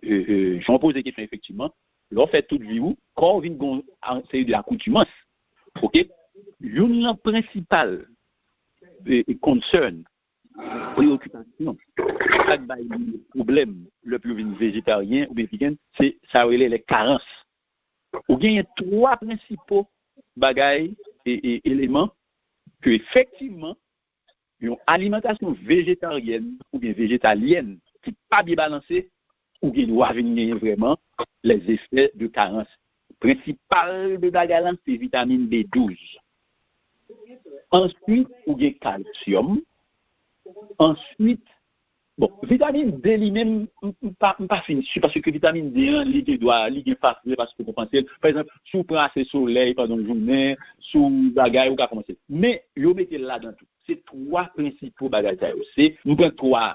e, e, jan w poze kesyon efektivman, lè w fè tout vi w, kò w vin gen yon seri de akoutimans. Oke? Youn nan prensipal e, e concern, preyokipasyon, sa k bay moun yo pwoblèm lè pou yo vin vejetaryen oubyen vegan, se sa yo rele les carences. Ou genyen twa prensipo bagay e, e eleman ke efektivman yon alimantasyon vejetaryèn oubyen vejetalyèn ki pa byen balanse, ou gen dwa vin genyen vrèman les effets de carence. Prensipal de bagay lan, se vitamin B douz. Answit, ou gen kalsyòm. Answit, bon, vitamin D li menm, m, m pa, m pa fin si, paske vitamin D an, li gen dwa, li gen fason, paske ou konpanse l. Pa egzanp, si w pran ase solèy pandan yon jounen, si w bagay, ou ka konpanse l. Men, yo mete l ladan tou. Se twa prensipo bagay sa yo. Se, m pran twa,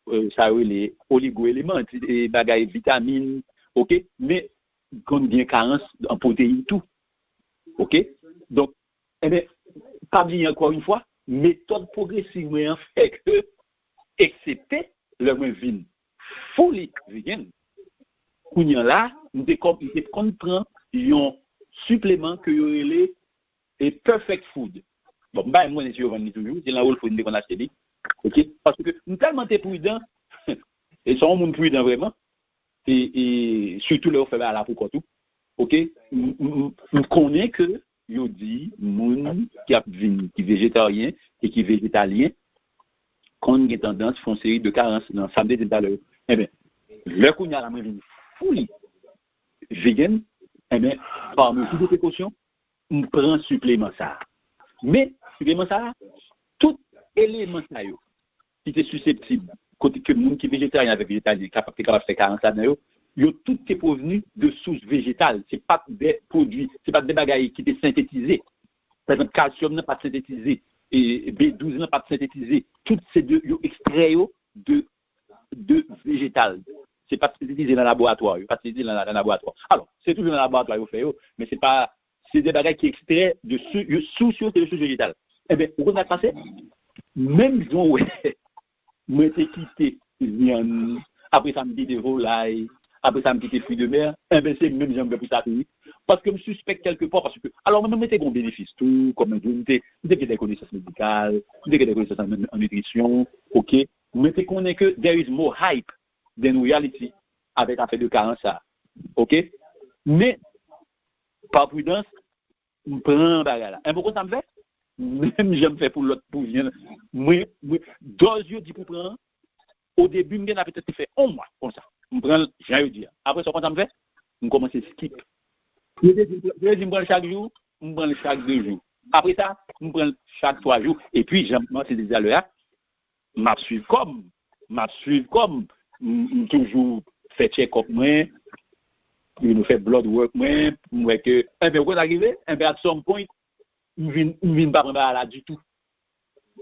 e, sa yo rele oligo eleman, ti, e, bagay vitamin, oke? Men, konn gen karans an pwoteyin tou. Oke? Donk, enben, pa bliye ankò yon fwa, metòd pwogresiv mwen an fè ke, eksepte lè mwen vin fully vegan, kounye a la, m te kòm, m te konn pran yon sipleman ke yo rele e Perfect Food. Bon, m pa menm konnen si yo vann li toujou, se lan Whole Foods m te konn achte li. Oke? Paske m tèlman te pridan, e se yon moun pridan vrèman, e, e sitou lè w fè bagay la pou kont ou. Oke? M, m, m, m konnen ke yo di moun ki ap vin, ki vejetaryen e ki vejetalyen, konn gen tandans fè yon seri de karans nan sa m te di talè yo. Enben, lè kounye a la mwen vin fully vegan, enben, pa mezi de prekosyon, m pran sipleman sa a. Men, sipleman sa a, tout eleman sa yo ki te siseptib, kote ke moun ki vejetaryen avèk vejetalyen kapab, te kapab fè karans ladan yo, yo tout te pwovni de sous vejetal. Se pa t de pwodui, se pa t de bagay ki te sentetize. Pa egzanp, kalsyòm nan pa t sentetize, e B douz lan pa t sentetize. Tout se de, yo ekstrè yo de, de vejetal. Se pa t sentetize nan laboratwa, yo pa t sentetize nan, nan laboratwa. Alò, se toujou nan laboratwa yo fè yo, men se pa, se de bagay ki ekstrè de sou, yo, sous yo, se de sous vejetal. Enben, ou konn sa k pase? Menm jan w wè, mwen te kite vyann, apre sa m kite volay, apre sa m kite fruits de mer, enben, se menm jan m fè pou sa tou wi. Paske m sispèk kèlke pa, paske, alò, mwen menm, mwen te gen yon benefis tou, kòm mwen di w, m te, m te gen de konesans medikal, m te gen de konesans an, an nitrisyon, oke? Mwen te konnen ke there is more hype than reality avèk afè de karans sa. Oke? Men, pa pridans, m pran bagay la. Enben, ou konn sa m fè? Menm jan m fè pou lòt, pou vyann. Mwen, mwen, dòz yo di pou pran an, o debi, m gen la petèt te fè yon mwa konsa. M pran l jan yo di a. Apre sa, ou konn sa m fè? M kòmanse skip. Yo te di, yo te di m pran l chak jou, m pran l chak de jou. Apre sa, m pran l chak twa jou. Epi, jan m te di talè a, m ap swiv kò m. M ap swiv kò m. M, m toujou fè check up mwen, you know, fè blood work mwen, m wè ke, enben, ou konn sa k rive? Enben, at some point, m vin, m vin pa pran bagay la ditou.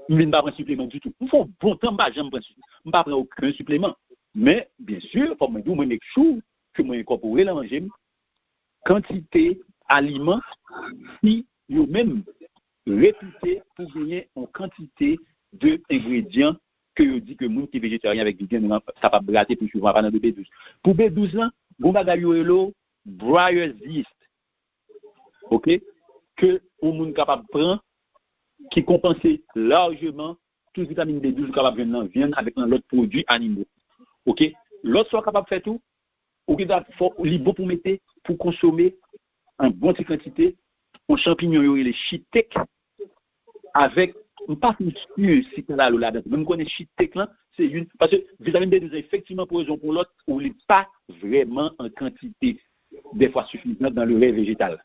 M vin pa pran sipleman ditou. M fè yon bon tan m pa janm pran, m pa pran okenn sipleman. Men, byen si, fòk mwen di w, mwen make sure ke mwen enkòpore l nan manje m kantite aliman ki yo menm repite pou genyen yon kantite de engredyan ke yo di ke moun ki vejetaryen avèk vegan nan kapab rate pi souvan, apa nan de B douz. Pou B douz lan, gon bagay yo rele Breyer's yeast. Oke? Ke yon moun kapab pran, ki konpanse lajman tout vitamin B douz ou kapab jwenn nan vyann avèk nan lòt pwodui animo. Oke? Lòt sa w kapab fè tou, ou gen dwa fò, li bon pou mete, pou konsome an bon ti kantite, yon chanpinyon yo rele shiitake, avèk, m pa fin si kalalou ladan, men m konnen shiitake lan, se youn. Paske vitamin B douz lan, efektivman, pou rezon pou lòt, ou li pa vrèman an kantite, dèfwa sifizan dan le ren vejetal.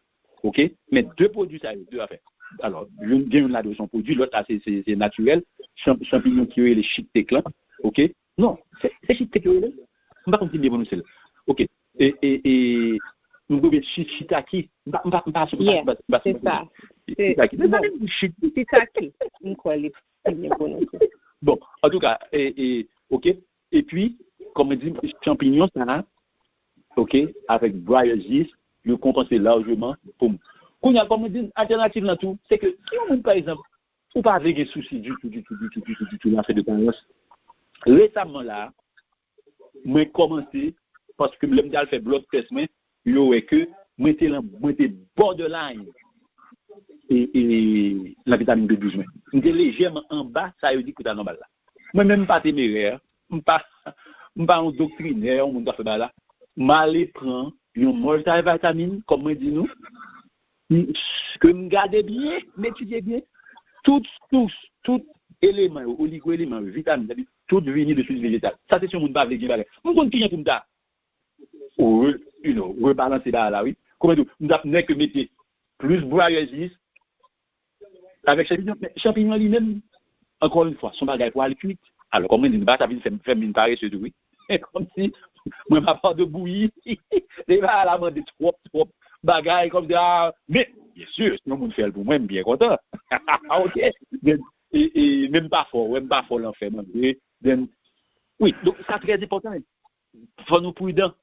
Oke? Men de pwodui sa yo, de afè. Alò, youn, gen youn ladan se yon pwodui, lòt la se, se, se natirèl, chan, chanpinyon ki rele chittek lan. Oke? Non, se, se chittek yo rele? M pa konn si m byen pwononse l. Oke. E, e, e, m oubyen shi-, shiitake. M pa, m pa, m pa, m pa, Yeah, m pa, m pa, se sa. Se, Shiitake. Men sa bon, menm di shit. Shiitake, m kwè li, li byen pwononse. Bon, an tou ka, e, e, oke. Epi, kòm mwen di, chanpinyon sa, oke, avèk briar yeast, yo konpanse lajman pou m. Kounye a, kòm mwen di, altènativ lan tou, se ke si yon moun, pa egzanp, ou pa vle gen sousi ditou, ditou, ditou, ditou, ditou, nan afè de parans. Resaman la, mwen kòmanse, paske lè m t al fè blood test mwen, yo wè ke mwen te lan, mwen te borderline e, e, nan vitamin B douz mwen. M te lejèman anba sa yo di ki ta nòmal la. Mwen menm m pa temerè, m pa, m pa yon doktrinè, yon moun k ap fè bagay la. M ale pran yon multivitamin, kòm mwen di nou, m, ke m gade byen, m etidye byen, tout sous, tout eleman yo, oligo eleman yo, vitamin, sa vle di tout vini de sous vejetal. Sa se si yon moun pa vle gen bagay. M konn kijan pou m ta re, you know, rebalanse bagay la, wi. Kòm mwen di w, m t ap nèk mete plis briar yeast avèk chanpinyon. Men chanpinyon li menm, ankò yon fwa, se yon bagay pou al kwit. Alò, kòm mwen di, bagay sa vin fè m, fè m vin parese tou, wi. Kòmsi, mwen pa pran de bouyi. Depi bagay la mande twòp, twòp bagay, kòmsi, a, men, byen si, si yon moun fè l pou mwen, m byen kontan. Oke? Men, e, e, men m pa fò, wè, m pa fò lan fè manje. Then, wi, donk, sa trè enpòtan. Fò nou pridan.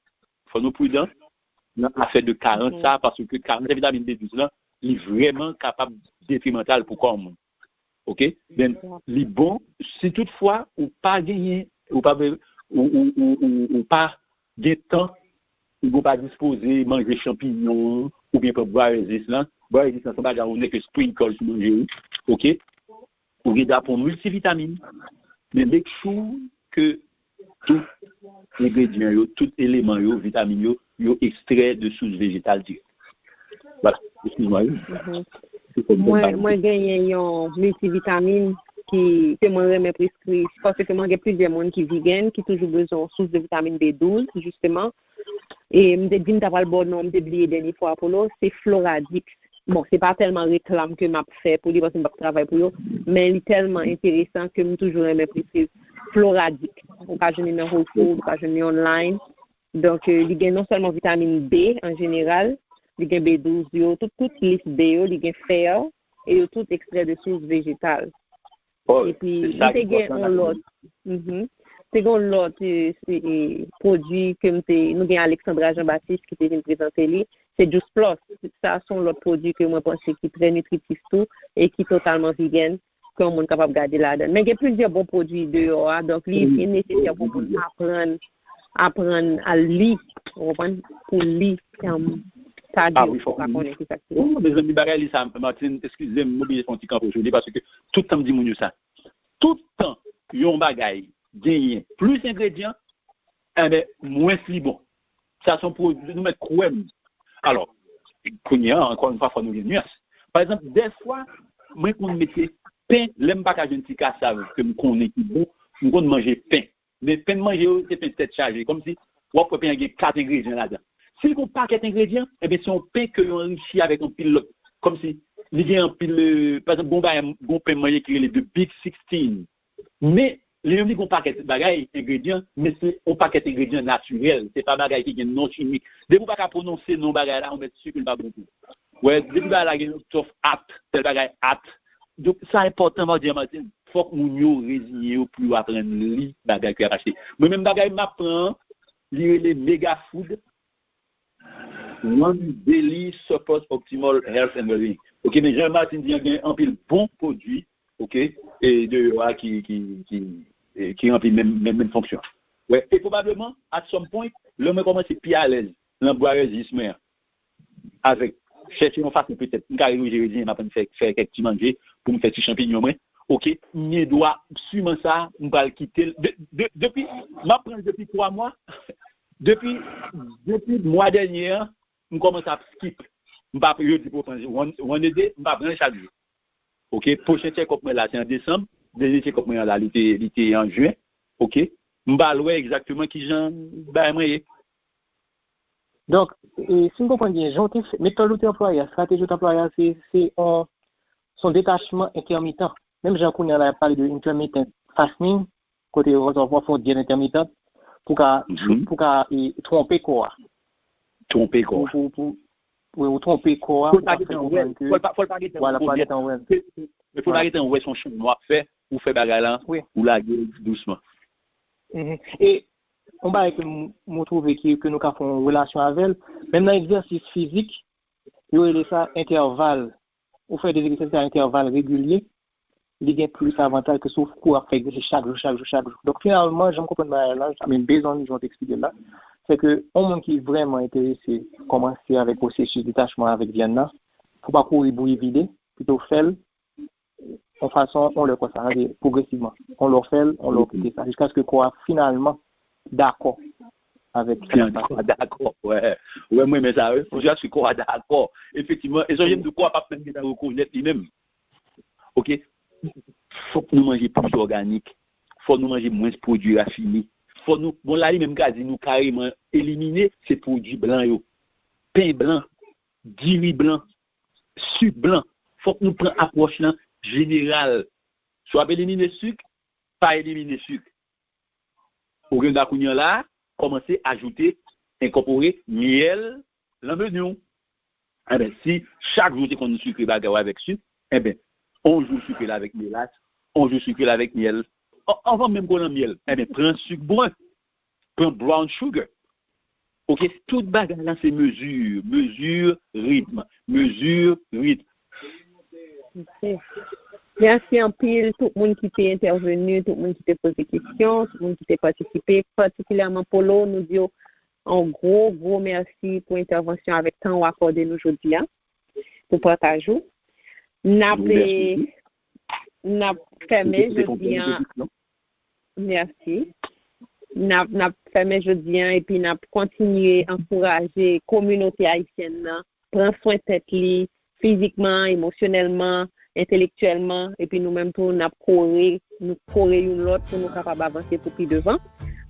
Fò nou pridan nan afè de karans sa, paske karans an vitamin B douz lan, li vrèman kapab detrimantal pou kò moun. Oke? Then, li bon, si toutfwa ou pa genyen, ou pa, ou, ou, ou, ou, ou pa gen tan, ou pa dispoze manje chanpinyon, oubyen pran briar yeast lan. Briar yeast lan, se yon bagay ou nèk sprinkle sou manje ou. Oke? Ou gen dwa pran multivitamin. Men make sure ke tout engredyan yo, tout eleman yo, vitamin yo, yo ekstrè de sous vejetal dirèk. Vwala. Eskiz mwen, wi. Mhm. Mwen, mwen genyen yon miltivitamin ki, ke mwen renmen preskri, paske mwen gen plizyè moun ki vegan, ki toujou bezwen yon sous de vitamin B douz, jisteman. E m te di m ta pral ba w non, m te bliye dènye fwa, Apollo, se Floradix. Bon, se pa tèlman reklam ke m ap fè pou li, paske m p ap travay pou yo, men li tèlman enteresan ke m toujou renmen preskri Floradix. Ou ka jwenn li nan Whole Foods, ou ka jwenn li online. Donk, eh, li gen non sèlman vitamin B an jeneral, li gen B douz yo, tout, tout lis B yo, li gen fè, e yo tout ekstrè de sous vejetal. Epi, li te gen yon lòt, mhm, te gen yon lòt, eh, se, eh, pwodui ke m te, nou gen Alexandra Jean Baptiste ki te vin prezante li, se Juice Plus. Sa se yon lòt pwodui ke mwen panse ki trè nitritif tou e ki totalman vegan, ke yon moun kapab gade ladan. Men gen plizyè bon pwodui deyò a, donk li, li nesesè pou moun aprann, aprann a li, ou konprann, pou li, um, pa gen, ou pa konnen ki sa ki. Oh, mezanmi, bagay li sa, Martine, eskize m, m oblije fè yon ti kanpe sou li, paske tout tan m di moun yo sa. Tout tan yon bagay genyen plis engredyan, enben, mwens li bon. Sa se yon pwodui, nou mèt kwè m. Alò, kounye a, ankò yon fwa, fò nou gen nyans. Pa egzanp, dèfwa, mwen konn mete pen, lè m pa ka jwenn ti kasav ke m konnen ki bon, m konn manje pen. Men pen m manje yo, se pen tèt chaje. Kòmsi, w ap wè pen an gen kat engredyan ladan. Si l gen yon pakèt engredyan, enben, se yon pen ke yo anrichi avèk anpil lòt. Kòmsi, li gen anpil, eh, pa egzanp, gon bagay, gon pen m manje ki rele The Big sixteen. Men, li menm li gen yon pakèt bagay, engredyan, men se yon pakèt engredyan natirèl. Se pa bagay ki gen non chimik. Depi w pa ka pwononse non bagay la, ou mèt si ke l pa bon pou ou. Wè, depi bagay la gen yon tough at, tèl bagay at. Donk, sa enpòtan, mwen di a Martine, fòk moun yo reziye yo pou yo aprann li bagay ke y ap achte. Mwen menm bagay m ap pran an, li rele Mega Food, One Daily Support Optimal Health and Wellbeing. Oke, men jan Martine di an, gen anpil bon pwodui, oke, e deyò a ki, ki, ki, e, ki ranpli menm, menm, menm fonksyon. Wè, e pwobableman, at some point, lè mwen kòmanse pi alèz nan briar yeast mwen an, avèk chèche yon fason petèt, m ka rejere di, m aprann fè, fè kèk ti manje pou m fè ti chanpinyon mwen. Oke, m gen dwa, siman sa, m pral kite l. De, de, depi, m ap pran l depi twa mwa. Depi, depi mwa dènye an, m kòmanse ap skip. M pa, yo di pou w pran one, one a day, m pa pran l chak jou. Oke, pwochen check-up mwen la, se an desanm. Dènye check-up mwen an la, li te, li te an jen. Ok? M pa al wè egzakteman kijan bagay mwen ye. Donk, e, si m konprann byen, jan w te fè, metòd ou te anplwaye a, estrateji ou te anplwaye a, se, se yon, se yon detachman entèmitan. Menm jan kounye a la, y ap pale de intermittent fasting, kote w fè yon dyèt entèmitan pou ka, pou ka e, twonpe kò a. Twonpe kò a. Pou, pou, pou, ou twonpe kò a. Fò l pa gentan wè l. Fò l pa gentan wè l. Men fò l pa gentan wè se yon chenn w ap fè, ou fè bagay la, ou lage l dousman. E yon bagay ke m, mwen twouve ki, ke nou ka fè yon relasyon avè l, menm nan egzèsis fizik, yo rele sa entèval. Ou fè de egzèsis a entèval regilye, li gen plis avantaj ke si w kouri ap fè egzèsis chak jou, chak jou, chak jou. Donk, finalman, jan m konprann bagay la, I mean, based on jan w te eksplike l la, se ke yon moun ki vrèman enterese kòmanse avèk pwosesis detachman avèk vyann nan, fò pa kouri bouyi vide, pito fè l yon fason, yon lè konsa, sa vle di pwogresivman. Yon lè w fè l, yon lè w kite sa, jiskaske kò a finalman dakò avèk sa k ap pase. Dakò, wè. Wè, mwen renmen sa, wi. Jiskaske kò a dakò. Efektivman, e sonje m di w, kò a p ap menm gentan rekonèt li menm. Ok? Fòk nou manje plis òganik. Fòk nou manje mwens pwodui rafine. Fòk nou, bon, la li menm ka di nou kareman elimine se pwodui blan yo. Pen blan, diri blan, sik blan. Fòk nou pran apwòch lan jeneral. Si w ap elimine sik, pa elimine sik. Ou gen dwa kounye a la, kòmanse ajoute, enkòpore myèl lan meni w. Enben, si chak jou w te konn sikre bagay w avèk sik, enben, yon jou sikre l avèk melas, yon jou sikre l avèk myèl. An-, anvan menm ke w nan myèl, enben, pran sik bwen, pran brown sugar. Ok, tout bagay la se mezi, mezi ritm, mezi ritm. Ok. Mèsi anpil tout moun ki te entèveni, tout moun ki te poze kesyon, tout moun ki te patisipe, patikilyèman Polo, nou di w yon gwo, gwo mèsi pou entèvansyon avèk tan w akòde nou jodi a, pou pataj ou. N ap, n ap fèmen jodi a. Mèsi. N ap, n ap fèmen jodi a epi n ap kontinye ankouraje kominote ayisyèn nan pran swen tèt li fizikman, emosyonèlman, entelektyèlman, epi nou menm tou n ap kore, nou kore youn lòt pou nou kapab avanse pou pi devan.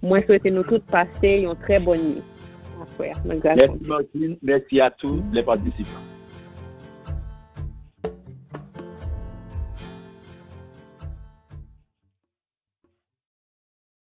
Mwen swete nou tout pase yon trè bòn nuit. Aswè a, nan gras Bondye. Mèsi Martine, mèsi a tou lè patisipan.